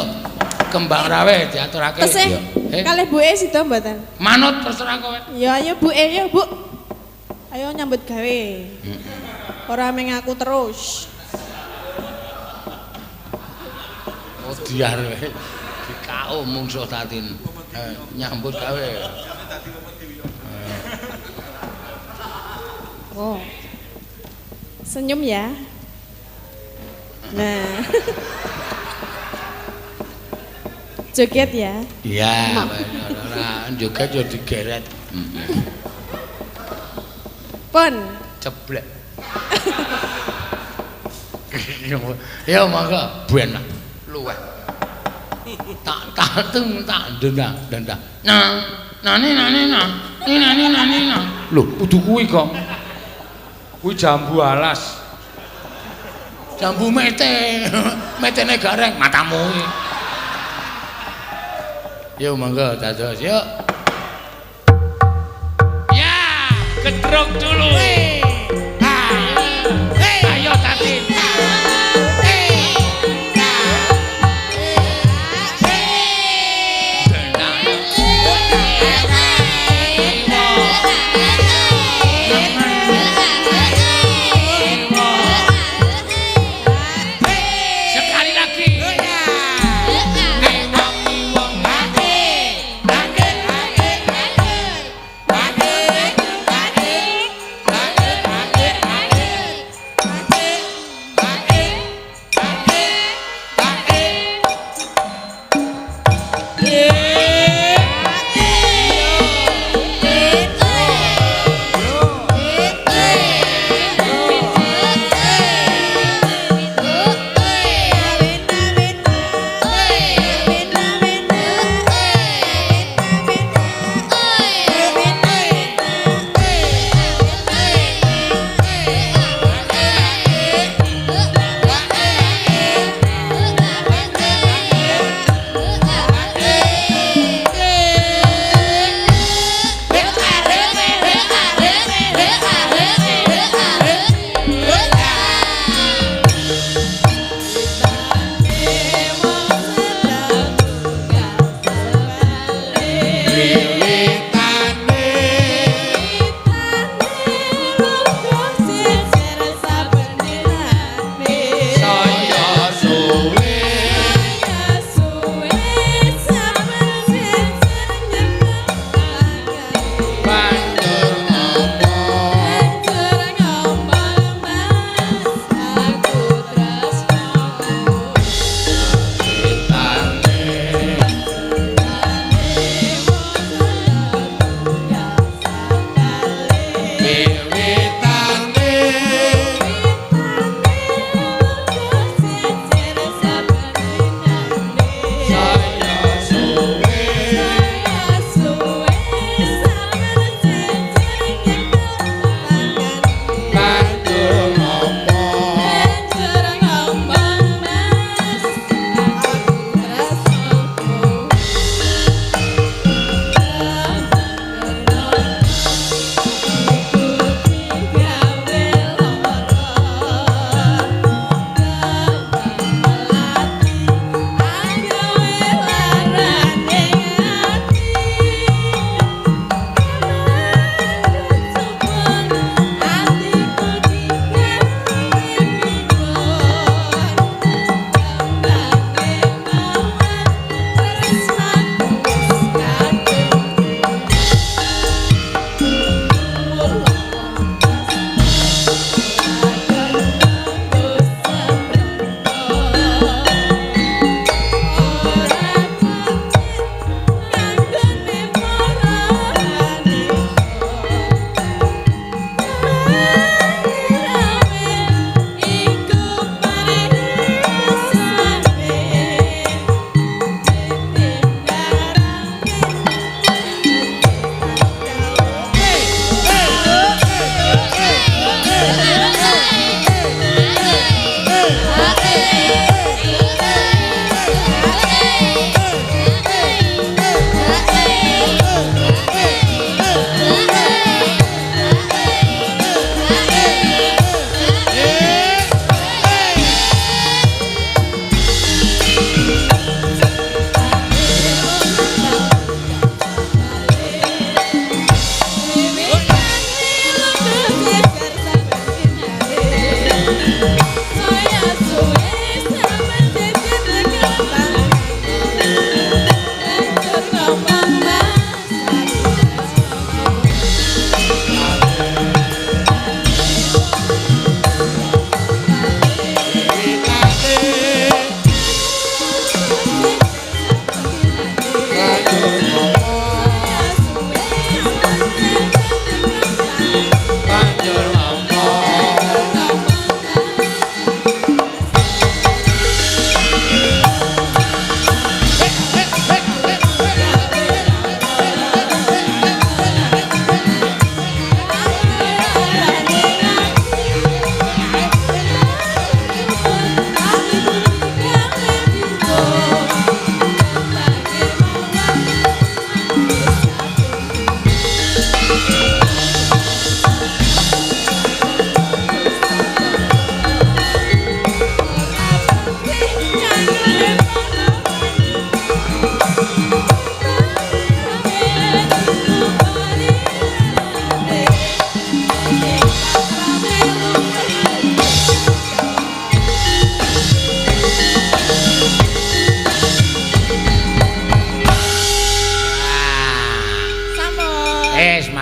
kembang rawe diaturake. Tesih kalih buke sida mboten? Manut terserah kowe. Ya ayo buke ya, Bu. Ayo nyambut gawe. Ora meng aku terus. Oh diar wae. Dikau mungsuh Tatin. Nyambut gawe. Oh. Senyum ya. Nah. Joget ya. Iya, ora joget yo digeret. Pon. Ceblek. Ya monggo ben luweh. Tak tak tung tak dendang dendang. Nah, nane nane nah. Ni nane nane nah. Lho, kudu kuwi, Gong. Kuwi jambu alas. Jambu mete. Metene gareng matamu iki. Yo monggo dados yuk. Ya, gedruk dulu. Ayo Tatin. Sekali lagi.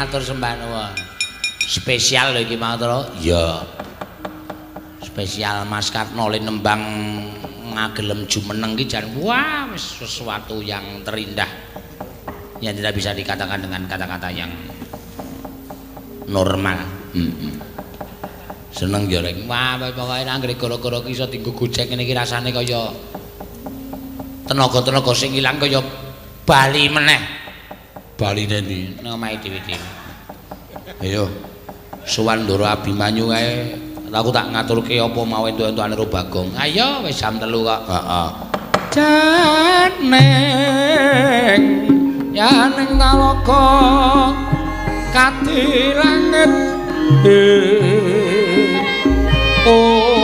Matur sembah nuwun. Spesial lho iki mau to. Iya. Spesial Mas Karno le nembang ngagelem jumeneng ki jan wah wis sesuatu yang terindah yang tidak bisa dikatakan dengan kata-kata yang normal. Seneng ya rek. Wah pokoke anggere gara-gara ki iso dienggo gojek ngene iki rasane kaya tenaga-tenaga sing ilang kaya bali meneh. Baline ndi? Nang omahe dhewe-dhewe. Ayo. Sowan Ndoro Abimanyu kae. Aku tak ngaturke apa mau entuk-entukane karo Bagong. Ayo wis jam 3 kok. Heeh. Janeng yaning talaga kadi langit. Oh.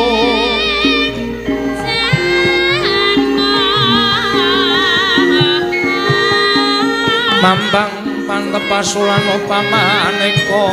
Mambang pantepasulan upamaneka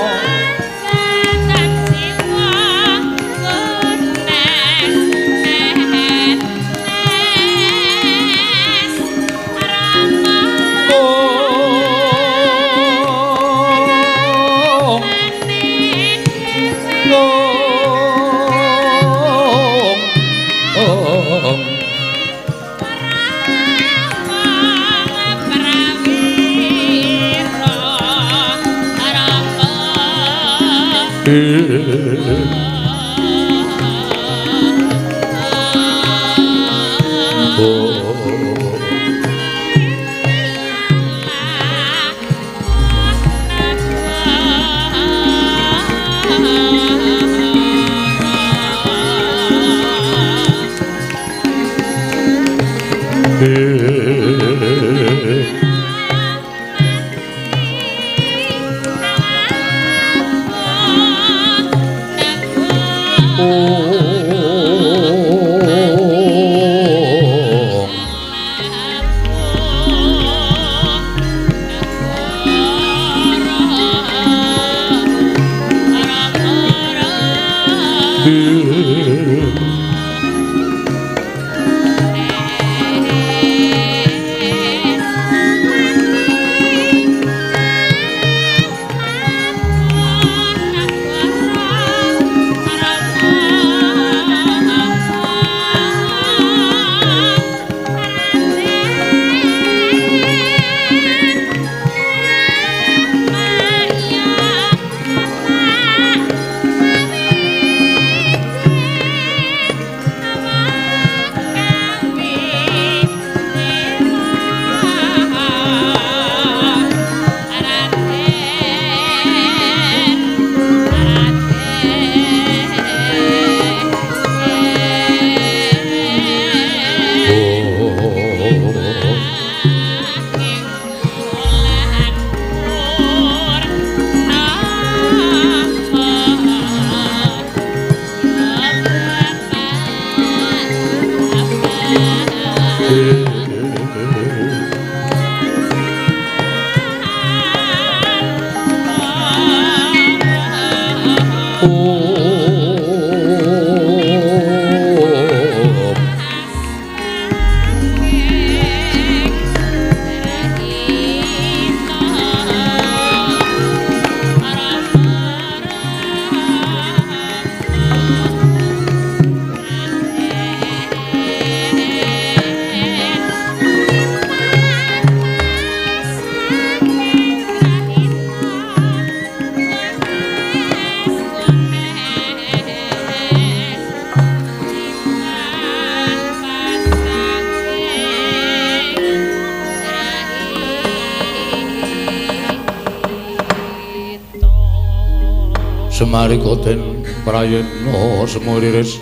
Semarika den prayitna semuriris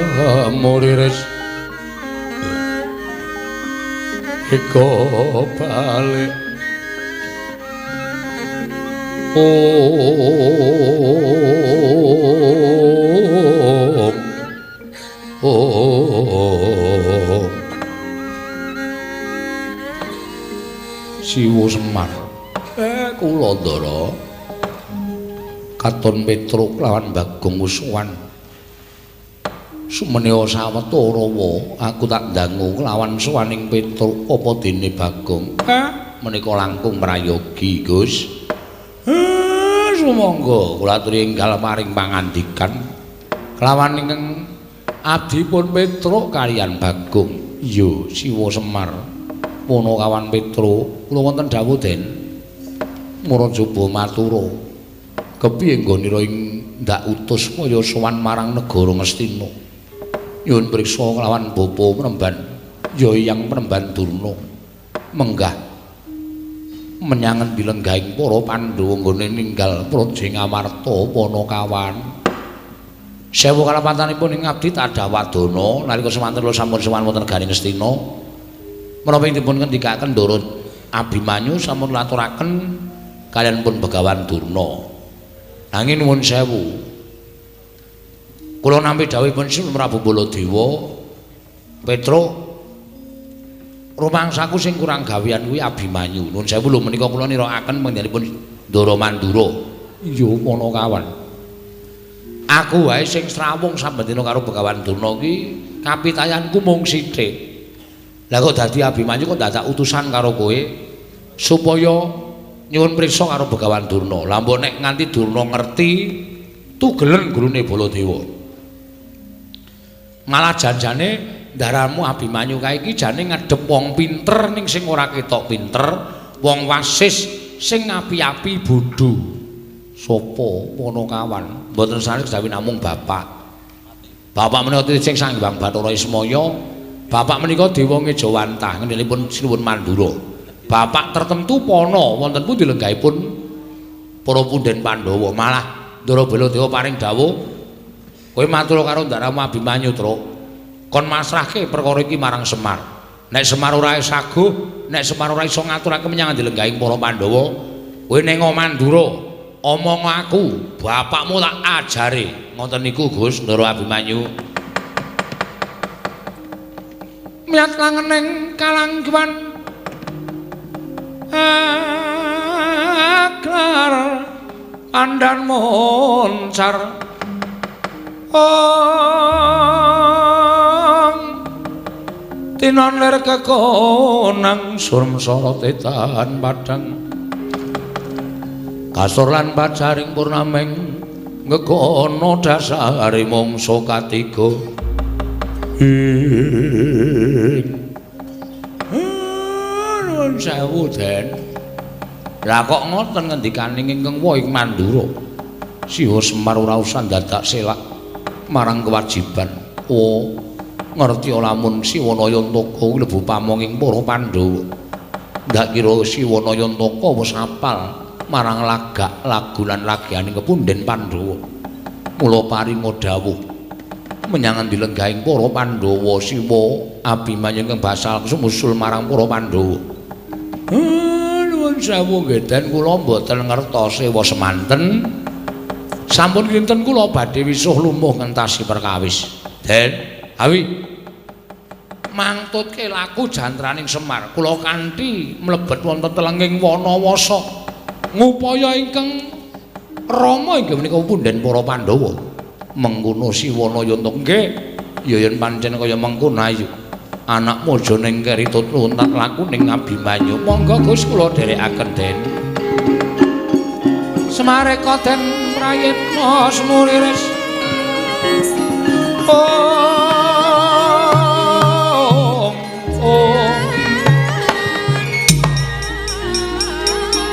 semuriris eko balik om om Siwo Semar kula Ndara katon Petruk lawan Bagong Uswan Sumenea sawetara wa aku tak dangu kelawan sowaning Petruk apa dene Bagong. Menika langkung prayogi, Gus. Sumangga kula aturi enggal paring pangandikan kelawan ingkang abdipun Petruk kaliyan Bagong. Iya, Siwa Semar. Punakawan Petruk, kula wonten dawuh Den. Murajaba matura. Kepiye nggonira ing ndak utus kaya sowan marang negara Ngastina? Nyuwun priksa kelawan bapa Premban, ya Hyang Premban Durna. Menggah menyang endi lenggahing para Pandhawa nggone ninggal praja Ngamarta Panakawan. Sewu kalapatanipun ing abdi tadawadana nalika semanten kula sampun sowan wonten negari Ngastina. Menapa ing dipun ngendikaken Ndara Abimanyu sampun laturaken kaliyan pun Begawan Durna. Nanging nuwun sewu. Kula nampi dawuhipun Sri Prabu Baladewa, Petruk rumangsaku sing kurang gawean kuwi Abimanyu. Nuwun sewu lho menika kula nirakaken panjenenganipun Ndara Mandura. Iya Panakawan. Aku wae sing srawung saben dina karo Begawan Durna iki kapitayanku mung sithik. Lah kok dadi Abimanyu kok dadak utusan karo kowe supaya nyuwun priksa karo Begawan Durna. Lah mbok nek nganti Durna ngerti tugelen gurune Baladewa. Malah janjane ndaramu Abimanyu kae iki jane ngadhep wong pinter ning sing ora ketok pinter, wong wasis sing api-api bodho. Sopo Panakawan? Mboten sanes kejawi namung bapak. Bapak menika tiyang Sang Hyang Bathara Ismaya. Bapak menika dewa ngejawantah ngendelipun Sinuwun Mandura. Bapak tertentu pana wonten pundi lenggahipun para punden Pandhawa. Malah Ndara Baladewa paring dawuh, kowe matur karo ndaramu Abimanyu, Truk. Kon masrahke perkara iki marang Semar. Nek Semar ora saguh, nek Semar ora iso ngaturake menyang lenggahing para Pandhawa, kowe ning Mandura omong aku, bapakmu tak ajare. Ngoten niku Gus Ndara Abimanyu. Miyat langening kalangguan aglar andan moncar ong tinon lir kekonang surem sorote tahan padang kasur lan pacaring purnameng ngegono dasare mangsa katiga. Nuwun sewu Den. Lah kok ngoten ngendikaning ingkang wa ing Mandura. Siwa Semar ora usah dadak selak marang kewajiban. Oh, ngerti lamun Siwa Nayantaka klebu pamonging para Pandhawa. Ndak kira Siwa Nayantaka wis apal marang lagak lagu lan lagianing kepunden Pandhawa. Mula paringa dawuh menyang endi lenggahing para Pandhawa Siwa Abimanyu ingkang basal sumusul marang para Pandhawa. Nuwun sewu nggih Den, kula mboten ngertos sewa semanten. Sampun kinten kula badhe wisuh lumuh ngentasi perkawis. Den, awi mangtutke laku jantraning Semar. Kula kanthi mlebet wonten telenging Wanawasa ngupaya ingkang rama inggih menika punden para Pandhawa. Mengkono Siwa Nayantaka nggih, ya yen pancen kaya mengkono ayo. Anakmu aja ning keri tut tak laku ning Abimanyu. Monggo Gus kula dherekaken Den. Semareka den prayitna semuriris. Ong ong Thank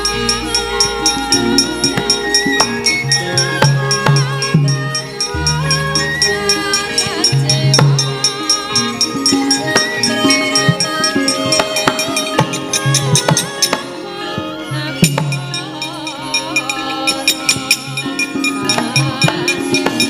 you.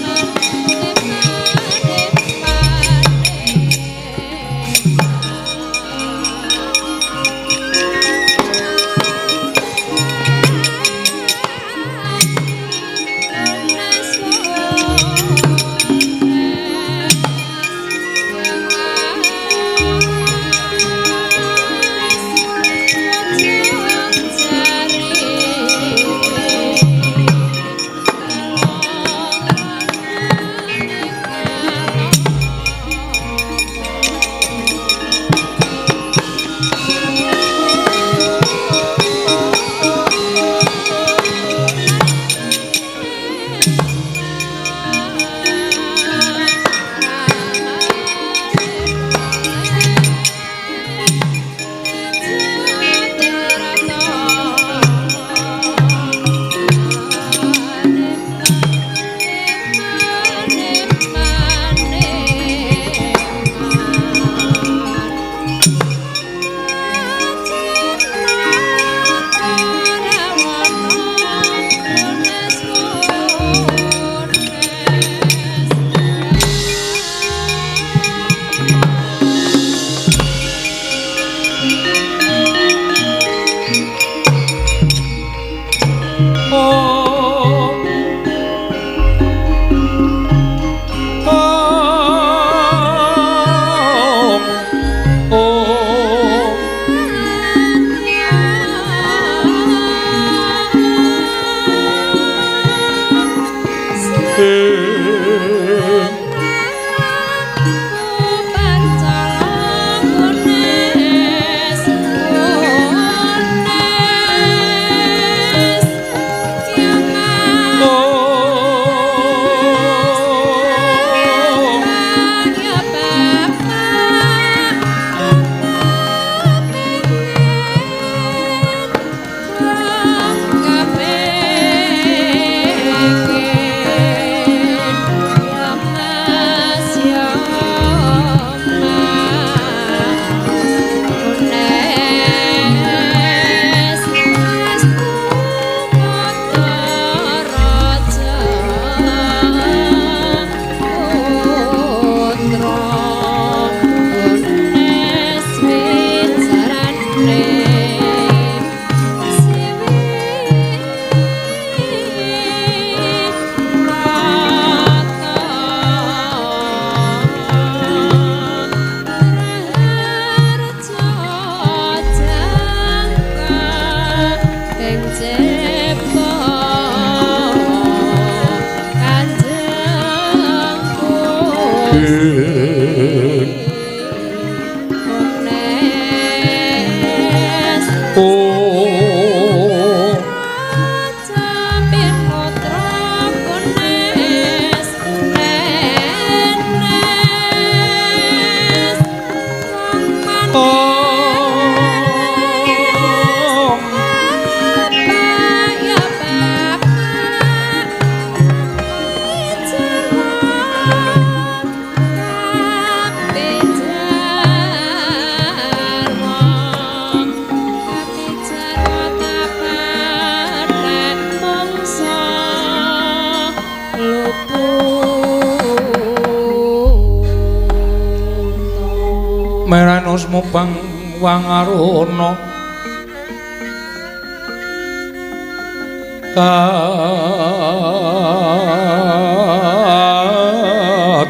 Meranusmu bang wangaruna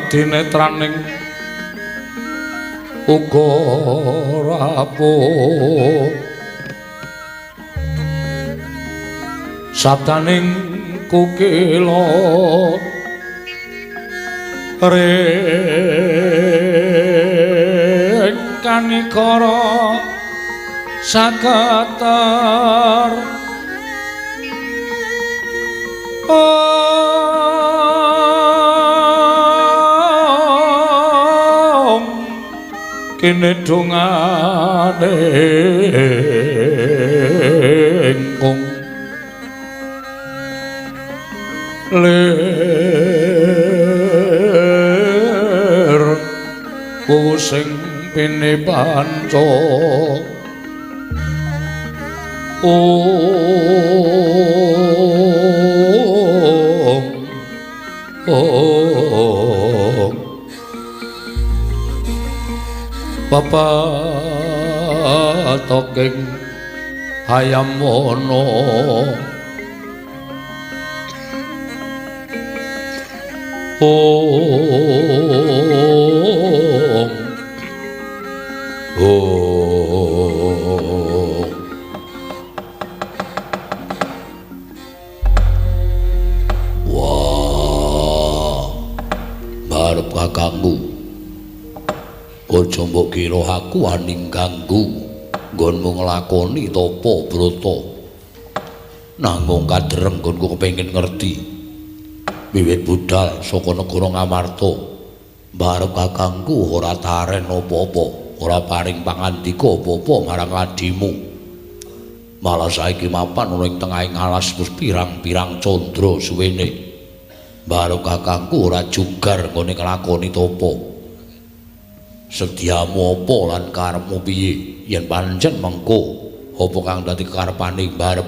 kadinetraning uga rapuh sabdaning kukila ring kanikara sakatar om kene dongane kung lir sing pene panca om om papatoking hayam wana om om. Wah, barep kakangku. Aja mbok kira aku wani ganggu nggonmu nglakoni tapa brata. Nanggung kadereng nggonku kepengin ngerti. Wiwit budal saka negara Ngamarta, barep kakangku ora taren apa-apa. Ora paring pangandika apa-apa marang adimu. Malah saiki mapan ana ing tengahing alas wis pirang-pirang candra suwene. Mbaro kakangku ora jugar nggone nglakoni tapa. Sediamu apa lan karepmu piye yen pancen mengko apa kang dadi karepane mbarep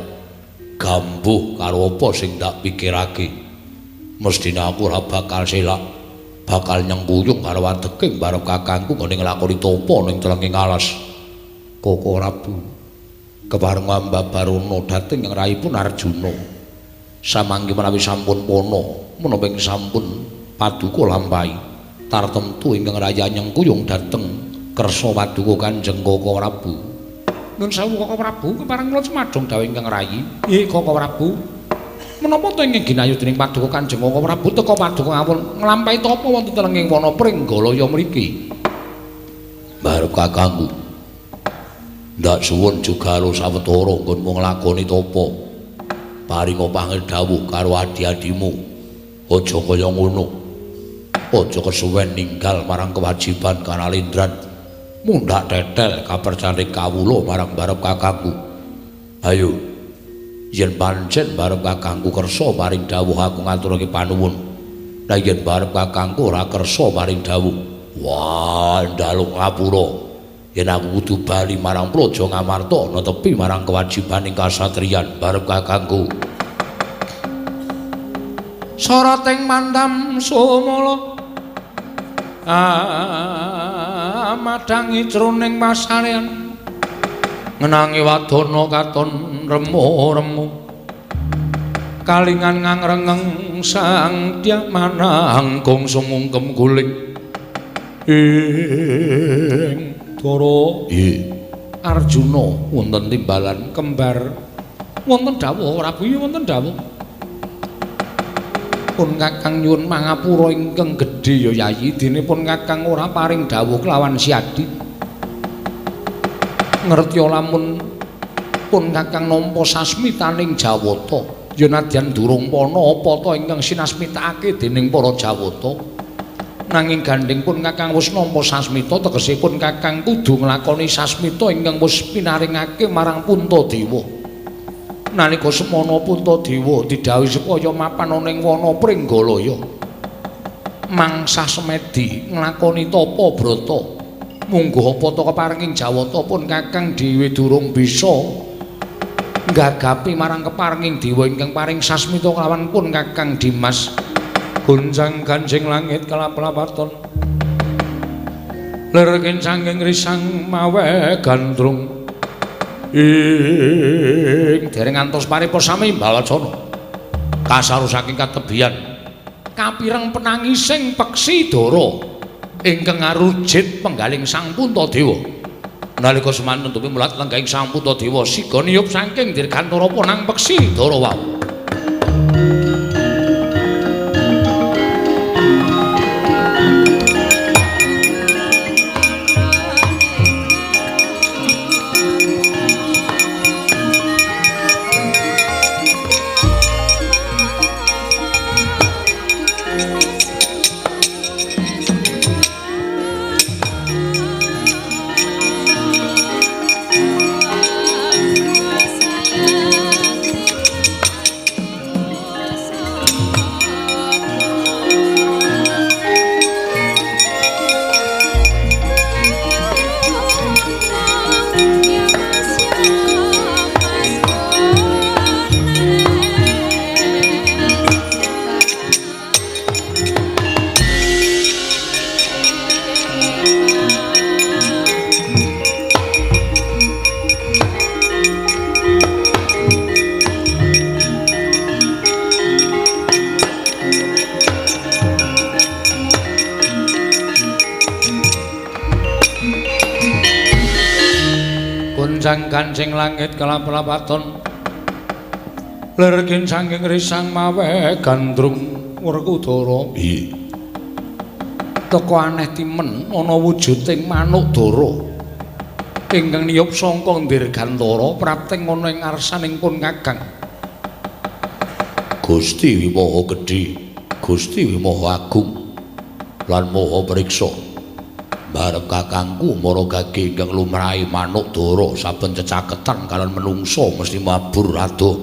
gambuh karo apa sing tak pikirake. Mesthine aku ora bakal selak, bakal nyengkuyung karo wadeke mbarep kakangku nggone nglakoni tapa ning telenging alas. Koko Prabu kepareng ambabarana dhateng ing raipun Arjuna. Samangke menawi sampun pana, menapa ing sampun paduka lampahi, tartemtu ingkang raya nyengkuyung dhateng kersa paduka Kanjeng Koko Prabu. Nuwun sewu Koko Prabu, kepareng kula cumadong dawuh ingkang rayi. Nggih Koko Prabu. Menapa to ingkang ginayu dening Paduka Kanjeng Koko Prabu teka Paduka ngawul nglampahi tapa wonten telenging wana Pringgalaya mriki. Barep kakangku. Ndak suwun jugaro sawetara nggonmu nglakoni tapa. Paringa pangedhawuh karo adi-adimu. Aja kaya ngono. Aja kesuwen ninggal marang kewajiban kanalindran. Mundhak tetel kapercaning kawula marang barep kakangku. Ayo. Yen pancen barep kakangku kersa paring dawuh aku ngaturake panuwun. Lah yen barep kakangku ora kersa paring dawuh, wah njaluk ngapura. Yen aku kudu bali marang Praja Ngamarta netepi marang kewajibaning kasatriyan barep kakangku. Sarating mandam sumala amadhangi jroning pasarean ngenangi wadana katon remu-remu kalingan ngangrengeng sang dyamanang gong sumungkem guling ing Dara Arjuna wonten timbalan kembar wonten dawuh Prabu wonten dawuh pun kakang nyuwun mangapura ingkang gedhe ya Yayi dene pun kakang ora paring dawuh kelawan Siadi ngerti lamun pun kakang nampa sasmitaning Jawata ya nadyan durung pana apa ta ingkang sinasmitakake dening para Jawata nanging gandheng pun kakang wis nampa sasmita tegese pun kakang kudu nglakoni sasmita ingkang wis pinaringake marang Puntadewa nalika semana Puntadewa didhawuhi supaya mapan ana ing wana Pringgalaya mangsah semedi nglakoni tapa brata mungguh apa ta keparenging Jawata pun kakang dhewe durung bisa nggagapi marang keparenging dewa ingkang paring sasmita kelawan pun kakang Dimas goncang ganjing langit kelap-lapaton lir kincanging risang mawe gandrung ing dereng ngantos paripa sami balacana kasaru saking katebian kapireng penangising peksi dara ingkang ngarujit penggaling Sang Puntadewa nalika semanten tupi mulat lenggahing Sang Puntadewa siga niyup saking dirgantara ponang peksi dara wau. Kancing langit kelap-lapaton lir kincanging risang mawe gandrung Werkudara teka aneh timen ana wujuding manuk dara ingkang niyup sangka dirgantara prapting ana ing ngarsaning pun kakang Gusti Wimaha gedhe Gusti Wimaha agung lan maha priksa barep kakangku mara gage ingkang lumrahe manuk dara saben cecaketan kalian menungso mesti mabur adoh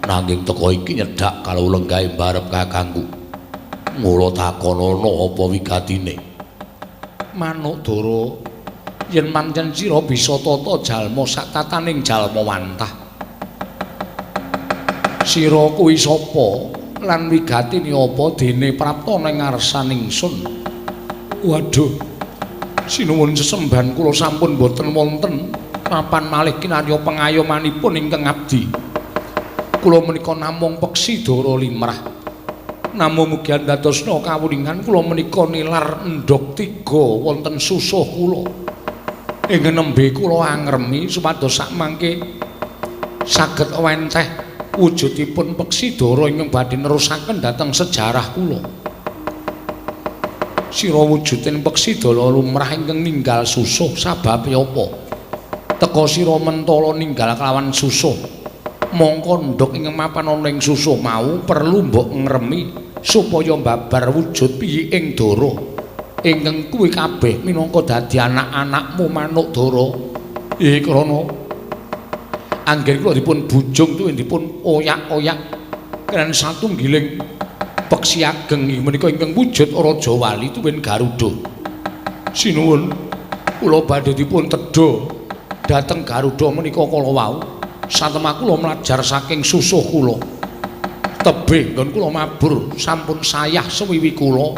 nanging teka iki nyedhak kalau lenggahe barep kakangku mula takonono apa wigatine manuk dara yen pancen sira bisa tata jalma sak tataning jalma wantah sira kuwi sapa lan wigatine apa dene prapta ning ngarsaning ingsun. Waduh sinuwun sesembahan kula sampun boten wonten papan malih kinarya pengayomanipun ingkang abdi. Kula menika namung peksi dara limrah. Namung mugi andadosna kawuningan kula menika nilar endhog tiga wonten susuh kula. Ingkang nembe kula angremi supados sakmangke saged wenteh Wujudipun peksi dara ingkang badhe nerusaken dhateng sejarah kula. Sira wujuding peksi dara lumrah ingkang ninggal susuh sababe apa? Teka sira mentala ninggal kelawan susuh. Mongko ndhog ingkang mapan ana ing susuh mau perlu mbok ngremi supaya mbabar wujud piye ing dara. Ingkang kuwi kabeh minangka dadi anak-anakmu manuk dara. Krana anggen kula dipun bujung tuwin dipun oyak-oyak kren satunggiling peksi ageng menika ingkang wujud Raja Wali tuwin Garuda. Sinuwun kula badhe dipun tedha dhateng Garuda menika kala wau. Satemah kula mlajar saking susuh kula. Tebih nggon kula mabur sampun sayah sewiwi kula.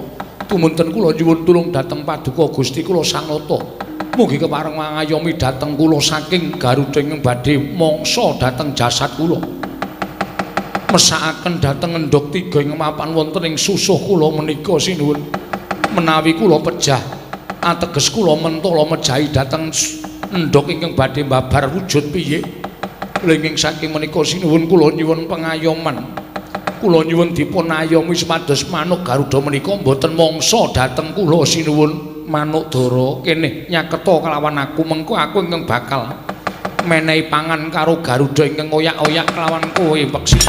Tumunten kula nyuwun tulung dhateng Paduka Gusti kula Sang Nata. Mugi kepareng mangayomi dhateng kula saking Garuda ingkang badhe mangsa dhateng jasad kula. Mesakaken dhateng endhog tiga ing mapan wonten ing susuh kula menika sinuwun. Menawi kula pejah ateges kula mentala mejahi dhateng endhog ingkang badhe mbabar wujud piye. Lenging saking menika sinuwun kula nyuwun pengayoman. Kula nyuwun dipun ayomi supados manuk Garuda menika mboten mangsa dhateng kula sinuwun. Manuk dara kene nyaketa kelawan aku, mengko aku ingkang bakal menehi pangan karo Garuda ingkang oyak-oyak kelawan kowe peksi.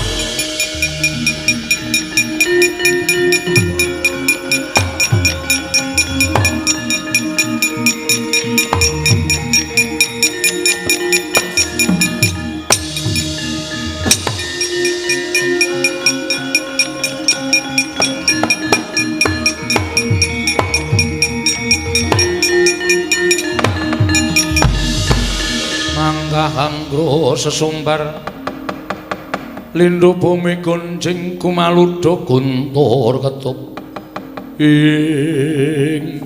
Anggra sesumbar lindhu bumi gonjing kumaludha guntur ketuk ing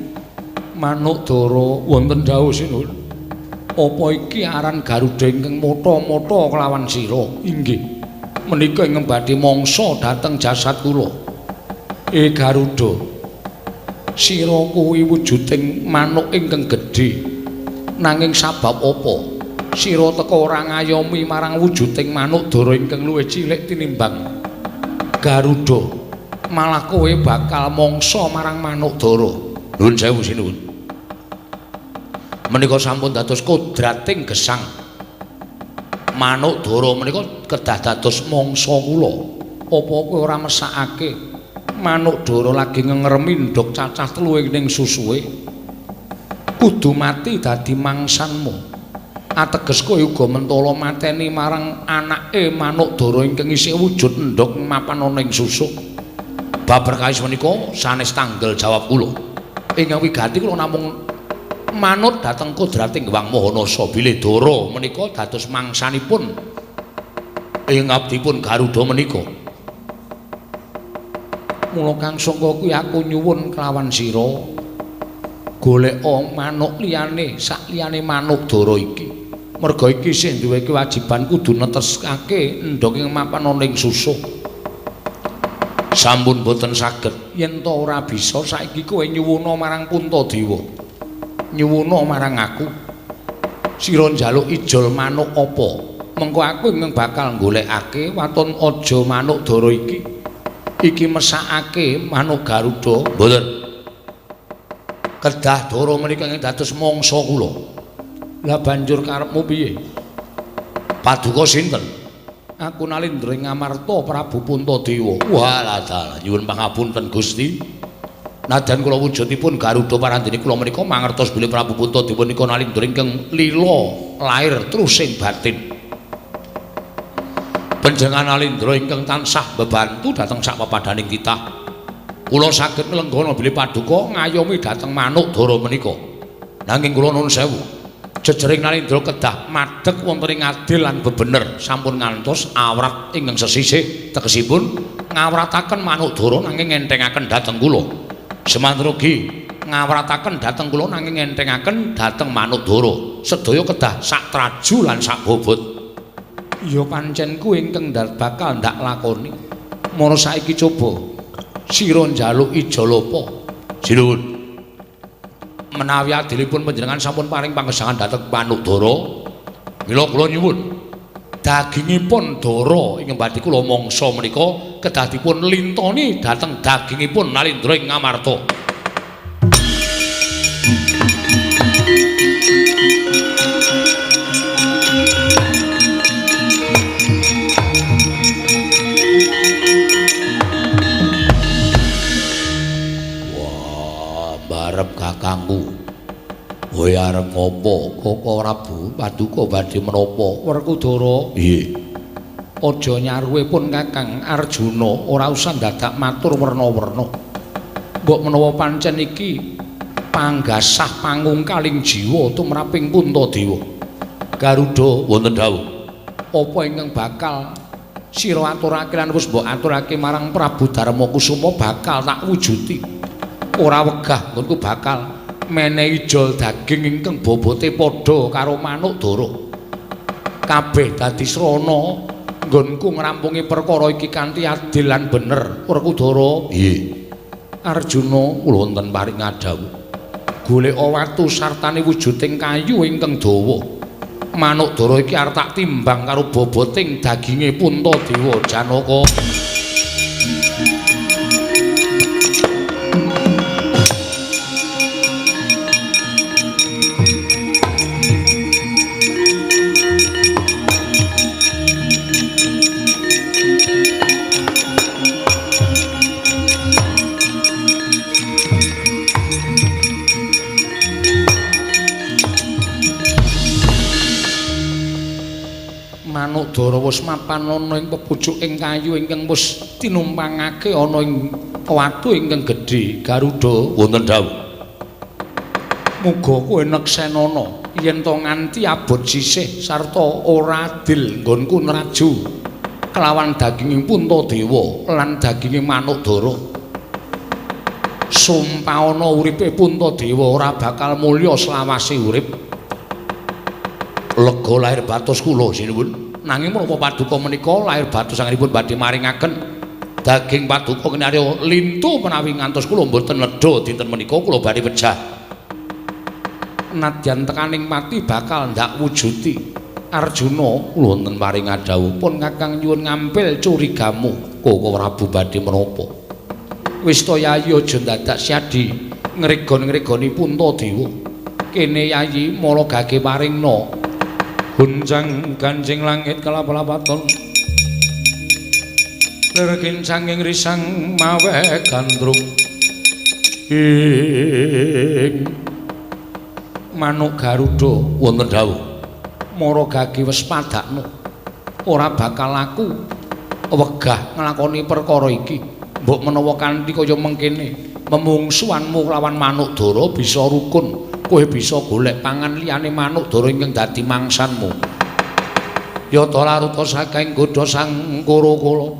manuk dara wonten dawuh sinuwun. Apa iki aran Garuda ingkang motha-motha kelawan sira? Inggih, menika ingkang badhe mangsa dhateng jasad kula. Garuda, sira kuwi wujuding manuk ingkang gedhe, nanging sabab apa sira teka ora ngayomi marang wujuding manuk dara ingkang luwih cilik tinimbang Garuda, malah kowe bakal mangsa marang manuk dara. Nuwun sewu sinuwun. Menika sampun dados kodrating gesang. Manuk dara menika kedah dados mangsa kula. Apa kowe ora mesakake manuk dara lagi ngengremi ndhog cacah telu ing susuhe? Kudu mati dadi mangsanmu. Ateges kowe uga mentala mateni marang anake manuk dara ingkang isih wujud endhog mapan ana ing susuk. Bab perkawis menika sanes tanggel jawab kula. Ingkang wigati kula namung manut dhateng kodrating Hyang Maha Nasa bilih dara menika dados mangsanipun ing abdipun Garuda menika. Mula kang sangka kuwi aku nyuwun kelawan sira goleka manuk liyane sak liyane manuk dara iki. Merga iki sing duwe kewajiban kudu neteskake endhog ing mapan ana ing susuh. Sampun boten saged yen ta ora bisa saiki kowe nyuwuna marang Puntadewa. Nyuwuna marang aku. Sira njaluk ijol manuk apa? Mengko aku ingkang bakal golekake waton aja manuk dara iki. Iki mesakake manuk Garuda. Mboten. Kedah dara menika ingkang dados mangsa kula. Lah banjur karepmu piye? Paduka sinten? Aku Nalindra ing Amarta Prabu Puntadewa. Walah dalah nyuwun pangapunten Gusti. Nadyan kula wujudipun Garuda parandene kula menika mangertos bilih Prabu Puntadewa nika Nalindra ingkang lila lair trusing batin. Panjenengan Nalindra ingkang tansah bebantu dhateng sak pepadhaning titah. Kula saged nglenggana bilih paduka ngayomi dhateng manuk dara menika. Nanging kula nuwun sewu. Jejering Nalindra kedah madeg wonten ing adil lan bebener sampun ngantos awrat ingkang sesisih tegesipun ngawrataken manuk dara nanging ngenthengaken dhateng kula. Semanten ugi ngawrataken dhateng kula nanging ngenthengaken dhateng manuk dara. Sedaya kedah sak traju lan sak bobot. Ya pancen kuwi ingkang bakal ndak lakoni. Mara saiki coba sira njaluk ijol apa? Sinuwun. Menawi adilipun panjenengan sampun paring pangesangan dhateng manuk dara, mila kula nyuwun Dagingipun dara ingkang badhe kula mangsa menika kedah dipun lintoni dhateng dagingipun Nalindra ing Ngamarta. Wah, barep kakangku. Kowe arep ngopo? Koko Prabu paduka badhe menapa? Werkudara. Nggih. Aja nyaruwe pun Kakang Arjuna, ora usah dadak matur werna-werna. Mbok menawa pancen iki panggasah pangungkaling jiwa tumraping Puntadewa. Garuda wonten dawuh. Apa ingkang bakal sira aturake lan wis mbok aturake marang Prabu Darmakusuma bakal tak wujudi. Ora wegah nggonku bakal menehi jol daging ingkang bobote padha karo manuk dara. Kabeh dadi srana nggonku ngrampungi perkara iki kanthi adil lan bener. Werkudara. Nggih. Arjuna kula wonten paring ngadhawuh. Goleka watu sartane wujuding kayu ingkang dawa. Manuk dara iki arep tak timbang karo boboting daginge Puntadewa Janaka. Manuk dara wis mapan ana ing pepucuking kayu ingkang wis tinumpangake ana ing watu ingkang gedhe. Garuda wonten dawuh. Muga kowe neksenana yen to nganti abot sisih sarta ora adil nggonku nraju kelawan daginging Puntadewa lan daginge manuk dara. Sumpah ana uripe Puntadewa ora bakal mulya selawase urip. Lega lahir batos kula sinuwun. Nanging menapa paduka menika lahir batos anggenipun badhe maringaken daging paduka kinarya lintu menawi ngantos kula mboten ledha dinten menika kula badhe pejah. Nadyan tekaning pati bakal ndak wujudi. Arjuna kula wonten paring dawuh pun Kakang nyuwun ngampil curigamu. Koko Prabu badhe menapa? Wis to Yayi aja dadak syadi ngregon-ngregoni Puntadewa. Kene Yayi mara gage paringna. Guncang ganjing langit kelap-lapaton lir kincanging risang mawe gandrung ing manuk Garuda wonten dawuh. Mara gage wis padakno ora bakal aku wegah nglakoni perkara iki. Mbok menawa kanthi kaya mengkene memungsuhanmu lawan manuk dara bisa rukun. Kowe bisa golek pangan liyane manuk dara ingkang dadi mangsanmu. Yata laruta saking godha sang Kura-kura.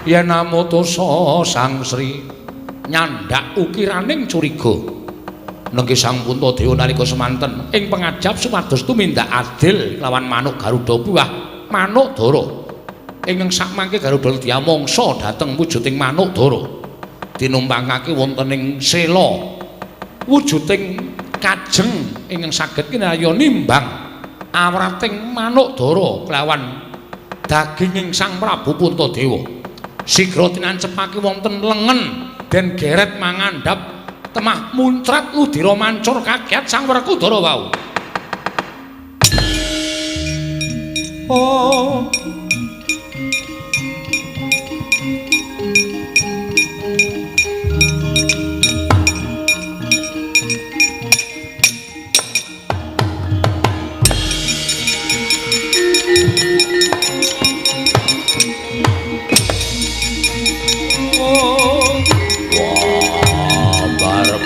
Yen amutusa Sang Sri nyandak ukiraning curiga. Nengki Sang Puntadewa nalika semanten ing pangajap supados tumindak adil lawan manuk Garuda buah manuk dara. Ingkang sakmangke Garuda diamangsa dhateng wujuding manuk dara. Tinumpangake wonten ing sela wujuding kajeng ingkang saged kinarya nimbang awrating manuk dara kelawan daginging Sang Prabu Puntadewa. Sigra tinancepake wonten lengen den geret mangandhap temah muncrat ludira mancur kaget Sang Werkudara wau. Oh.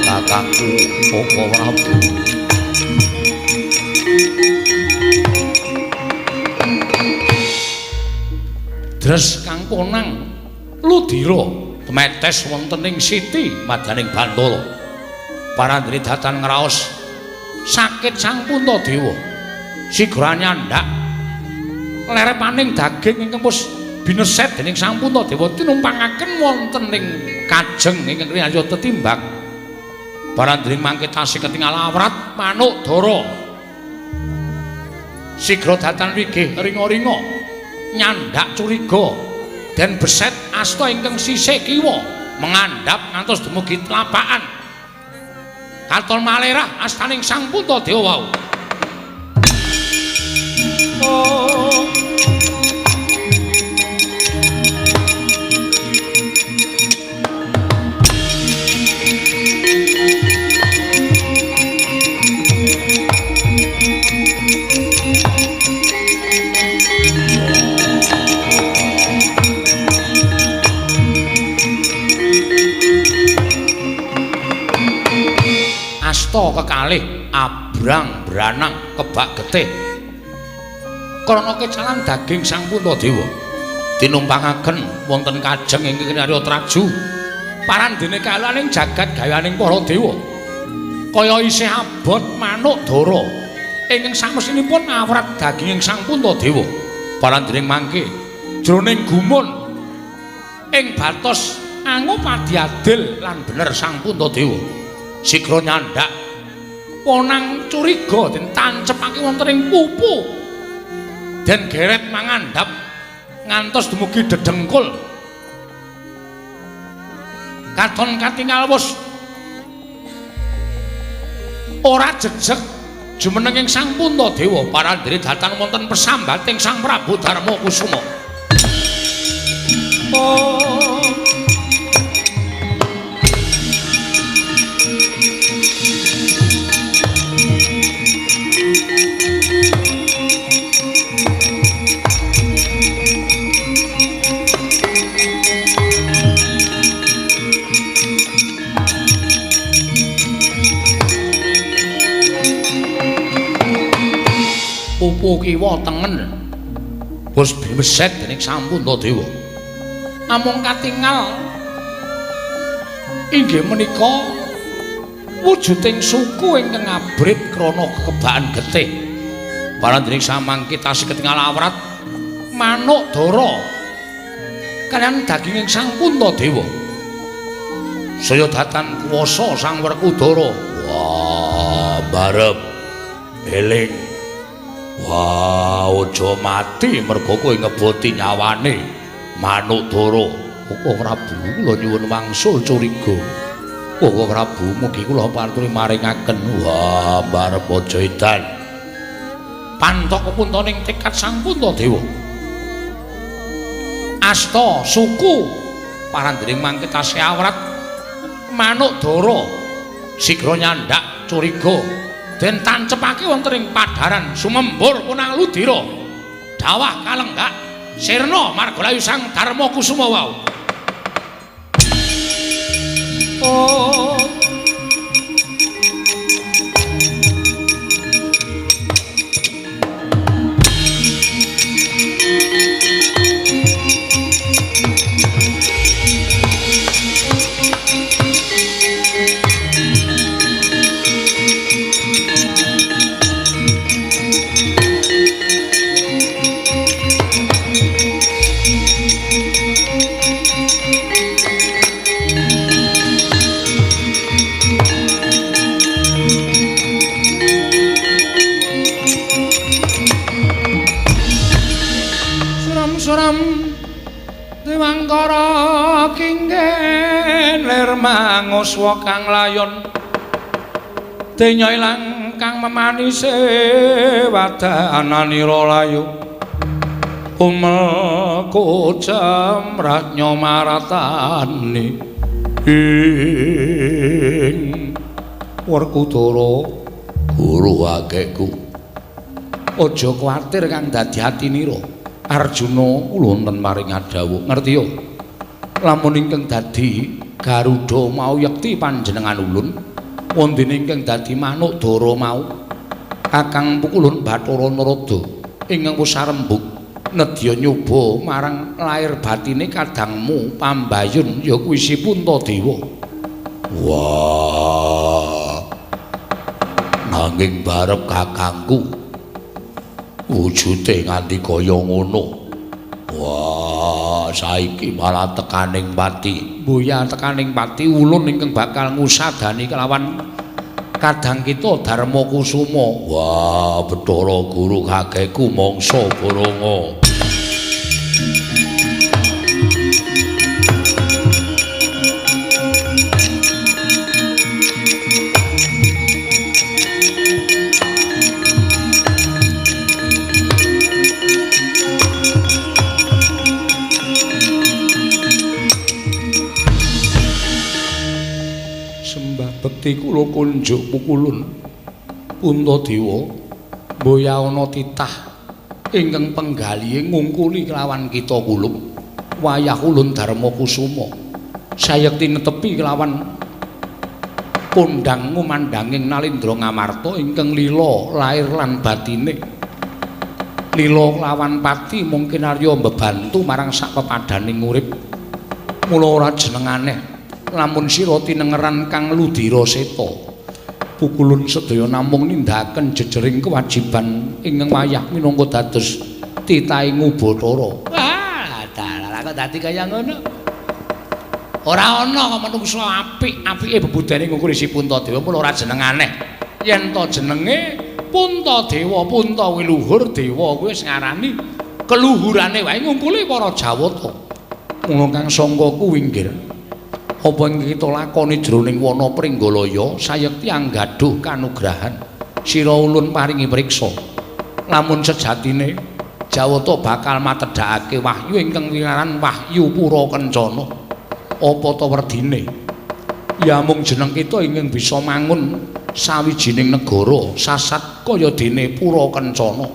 Kakangku Koko Prabu. Dres kang konang ludira temetes wonten ing siti madaning Bantala. Parandene datan ngraos sakit Sang Puntadewa. Sigra nyandak lerepaning daging ingkang wis bineset dening Sang Puntadewa tinumpangaken wonten ing kajeng ingkang kinarya tetimbang. Barandring mangke tasih ketingal awrat manuk dara. Sigra datan wigih ringa-ringa nyandak curiga den beset asta ingkang sisih kiwa mengandhap ngantos dumugi tlapakan. Katon malerah astaning Sang Puntadewa wau. Oh. Asta kekalih abrang branang kebak getih krana kecalan daging Sang Puntadewa tinumpangaken wonten kajeng ingkang kinarya traju parandene kalaning jagat gayaning para dewa kaya isih abot manuk dara ingkang samesinipun awrat daginging Sang Puntadewa parandene mangke jroning gumun ing batos angupadi adil lan bener Sang Puntadewa sigra nyandak ponang curiga den tancepake wonten ing pupu den geret mangandhap ngantos dumugi dedengkul katon katingal wus ora jejeg jumenenging Sang Puntadewa parandene datan wonten pesambating Sang Prabu Darma Kusuma. Oh. Pupu kiwa tengen wis beset dening Sang Puntadewa namung katingal inggih menika wujuding suku ingkang abrit krana kekebakan getih parandene samangke tasih ketingal awrat manuk dara kaliyan daginging Sang Puntadewa saya datan kuwasa Sang Werkudara. Wah, barep eling. Wah, aja mati merga kowe ngeboti nyawane manuk dara. Oh Prabu, kula nyuwun wangsul curiga. Oh Prabu, mugi kula paturi maringaken. Wah, barep aja edan. Pantok kepuntoning tekad Sang Puntadewa. Asta suku parandene mangke tasih awrat manuk dara sigra nyandak curiga den tancepake wonten ing padharan sumembur punang ludira dawah kalenggak sirna margalayu Sang Darma Kusuma wau. Oh. Dewangkara kinggen lir manguswa kang layon denya ilang kang memanise wadananira layu umel kucem rajnya maratani ing Werkudara guru akehku aja kuwatir kang dadi atinira Arjuna kula wonten maring adhawuh ngerti yo lamun ingkang dadi Garuda mau yekti panjenengan ulun wondene ingkang dadi manuk dara mau kakang pukulun Bathara Narada ingkang wis sarembug nedya nyoba marang lair batine kadangmu pambayun ya kuwi si Puntadewa. Wah, nanging barep kakangku wujude nganti kaya ngono. Wah, saiki malah tekaning pati. Mboya tekaning pati ulun ingkang bakal ngusadani kelawan Kadang kita Darma Kusuma. Wah, Bathara Guru kakeku mangsa boronga. Bekti kula kunjuk pukulun Puntadewa mboyaana titah ingkang penggalihe ngungkuli kelawan kita kulup wayah ulun Darma Kusuma sayekti netepi kelawan kondhang ngumandhanging Nalindra Ngamarta ingkang lila lair lan batine lila kelawan pati mungkin arya mbebantu marang sak pepadaning urip mula ora jeneng aneh lamun sira tinengeran kang ludira seta pukulun sedaya namung nindakaken jejering kewajiban ingkang wayah minangka dados titahing Ubathara. Wah, dalah kok dadi kaya ngono. Ora ana kok menungsa apik-apike bebudene ngungkuli si Puntadewa mula ora jeneng aneh. Yen to jenenge Puntadewa, Punta kuwi luhur, dewa kuwi wis ngarani keluhurane wae ngungkuli para Jawata. Mula kang sangka kuwi nggih apa ing kita lakoni jroning wana Pringgalaya sayekti anggaduh kanugrahan sira ulun paringi priksa lamun sejatine Jawata bakal matedhakake wahyu ingkang winaran Wahyu Pura Kencana apa ta werdine ya mung jeneng kita ingkang bisa mangun sawijining negara sasat kaya dene Pura Kencana.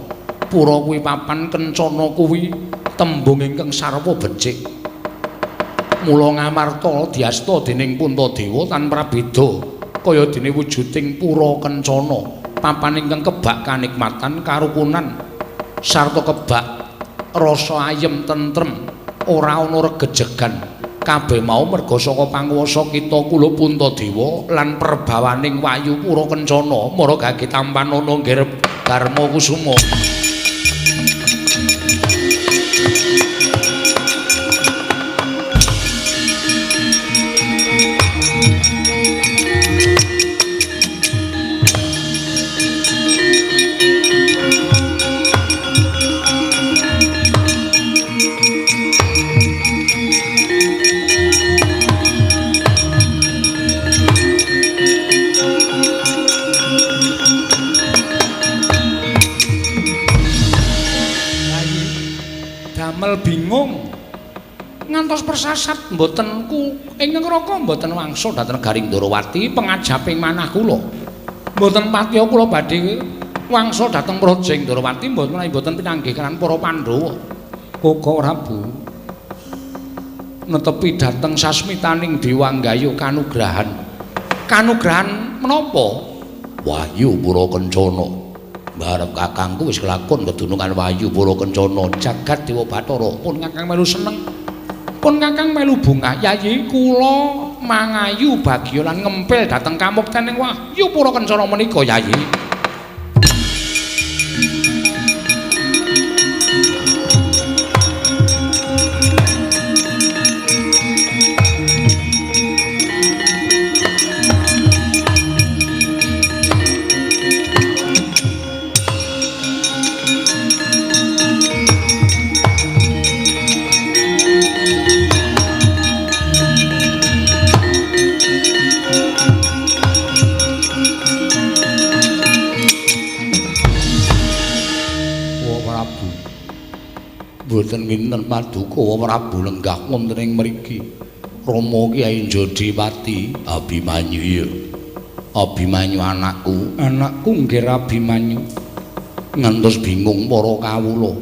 Pura kuwi papan, kencana kuwi tembung ingkang sarwa becik. Mula Ngamarta diasta dening Puntadewa tan prabeda kaya dene wujuding Pura Kencana, papan ingkang kebak kanikmatan karukunan sarta kebak rasa ayem tentrem, ora ana regejegan. Kabeh mau merga saka panguwasa kita kula Puntadewa lan perbawaning Wahyu Pura Kencana mara gage tampanana nggih Darma Kusuma. Bingung ngantos persasat mboten ku ing neraka mboten wangsul dhateng Garing Ndorowati pengajaping manah kula mboten patiya kula badhe wangsul dhateng Praja Ndorowati mboten menawi mboten pinanggih kaliyan para Pandhawa. Koko Prabu netepi dhateng sasmitaning Dewa nggayuh kanugrahan. Kanugrahan menapa? Wahyu Pura Kencana. Barep kakangku wis kelakon kedunungan Wahyu Pura Kencana jagat Dewa Bathara pun kakang melu seneng, pun kakang melu bungah. Yayi kula mangayu bagya lan ngempil dhateng kamuktening Wahyu Pura Kencana menika yayi. Mboten nginten paduka Prabu lenggah wonten ing mriki. Rama Kyai Jodipati Abimanyu ya. Abimanyu anakku, anakku nggih Abimanyu. Ngantos bingung para kawula.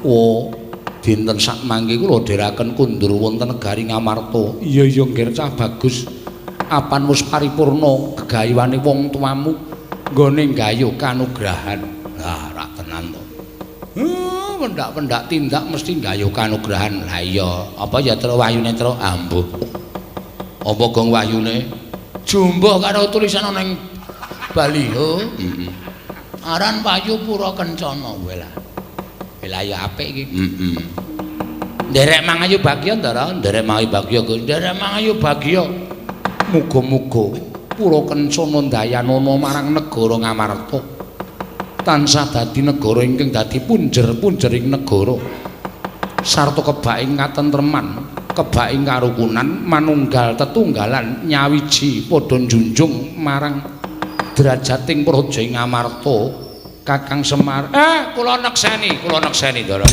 Wa dinten sakmangke kula dherekaken kundur wonten negari Ngamarta. Iya iya nggih cah bagus. Apan wis paripurna gegayuhane wong tuamu nggone nggayuh kanugrahan. Lah rak tenan to. Pendak-pendak tindak mesti nggayuh kanugrahan. Lah iya, apa ya tru wahyune tru ambuh. Apa gong wahyune? Jumbuh karo tulisan ana ing baliho. Heeh. Aran Wahyu Pura Kencana kowe lah. Lah ya apik iki. Heeh. Nderek mangayu bagya, Ndara, nderek mangayu bagya, Gus. Nderek mangayu bagya. Muga-muga Pura kencana dayanana marang negara Ngamarta. Tansah dadi negara ingkang dadi punjer-punjering negara. Sarta kebaking katentreman, kebaking karukunan, manunggal tetunggalan nyawiji padha njunjung marang derajating praja Ngamarta. Kakang Semar, kula nekseni, Ndara.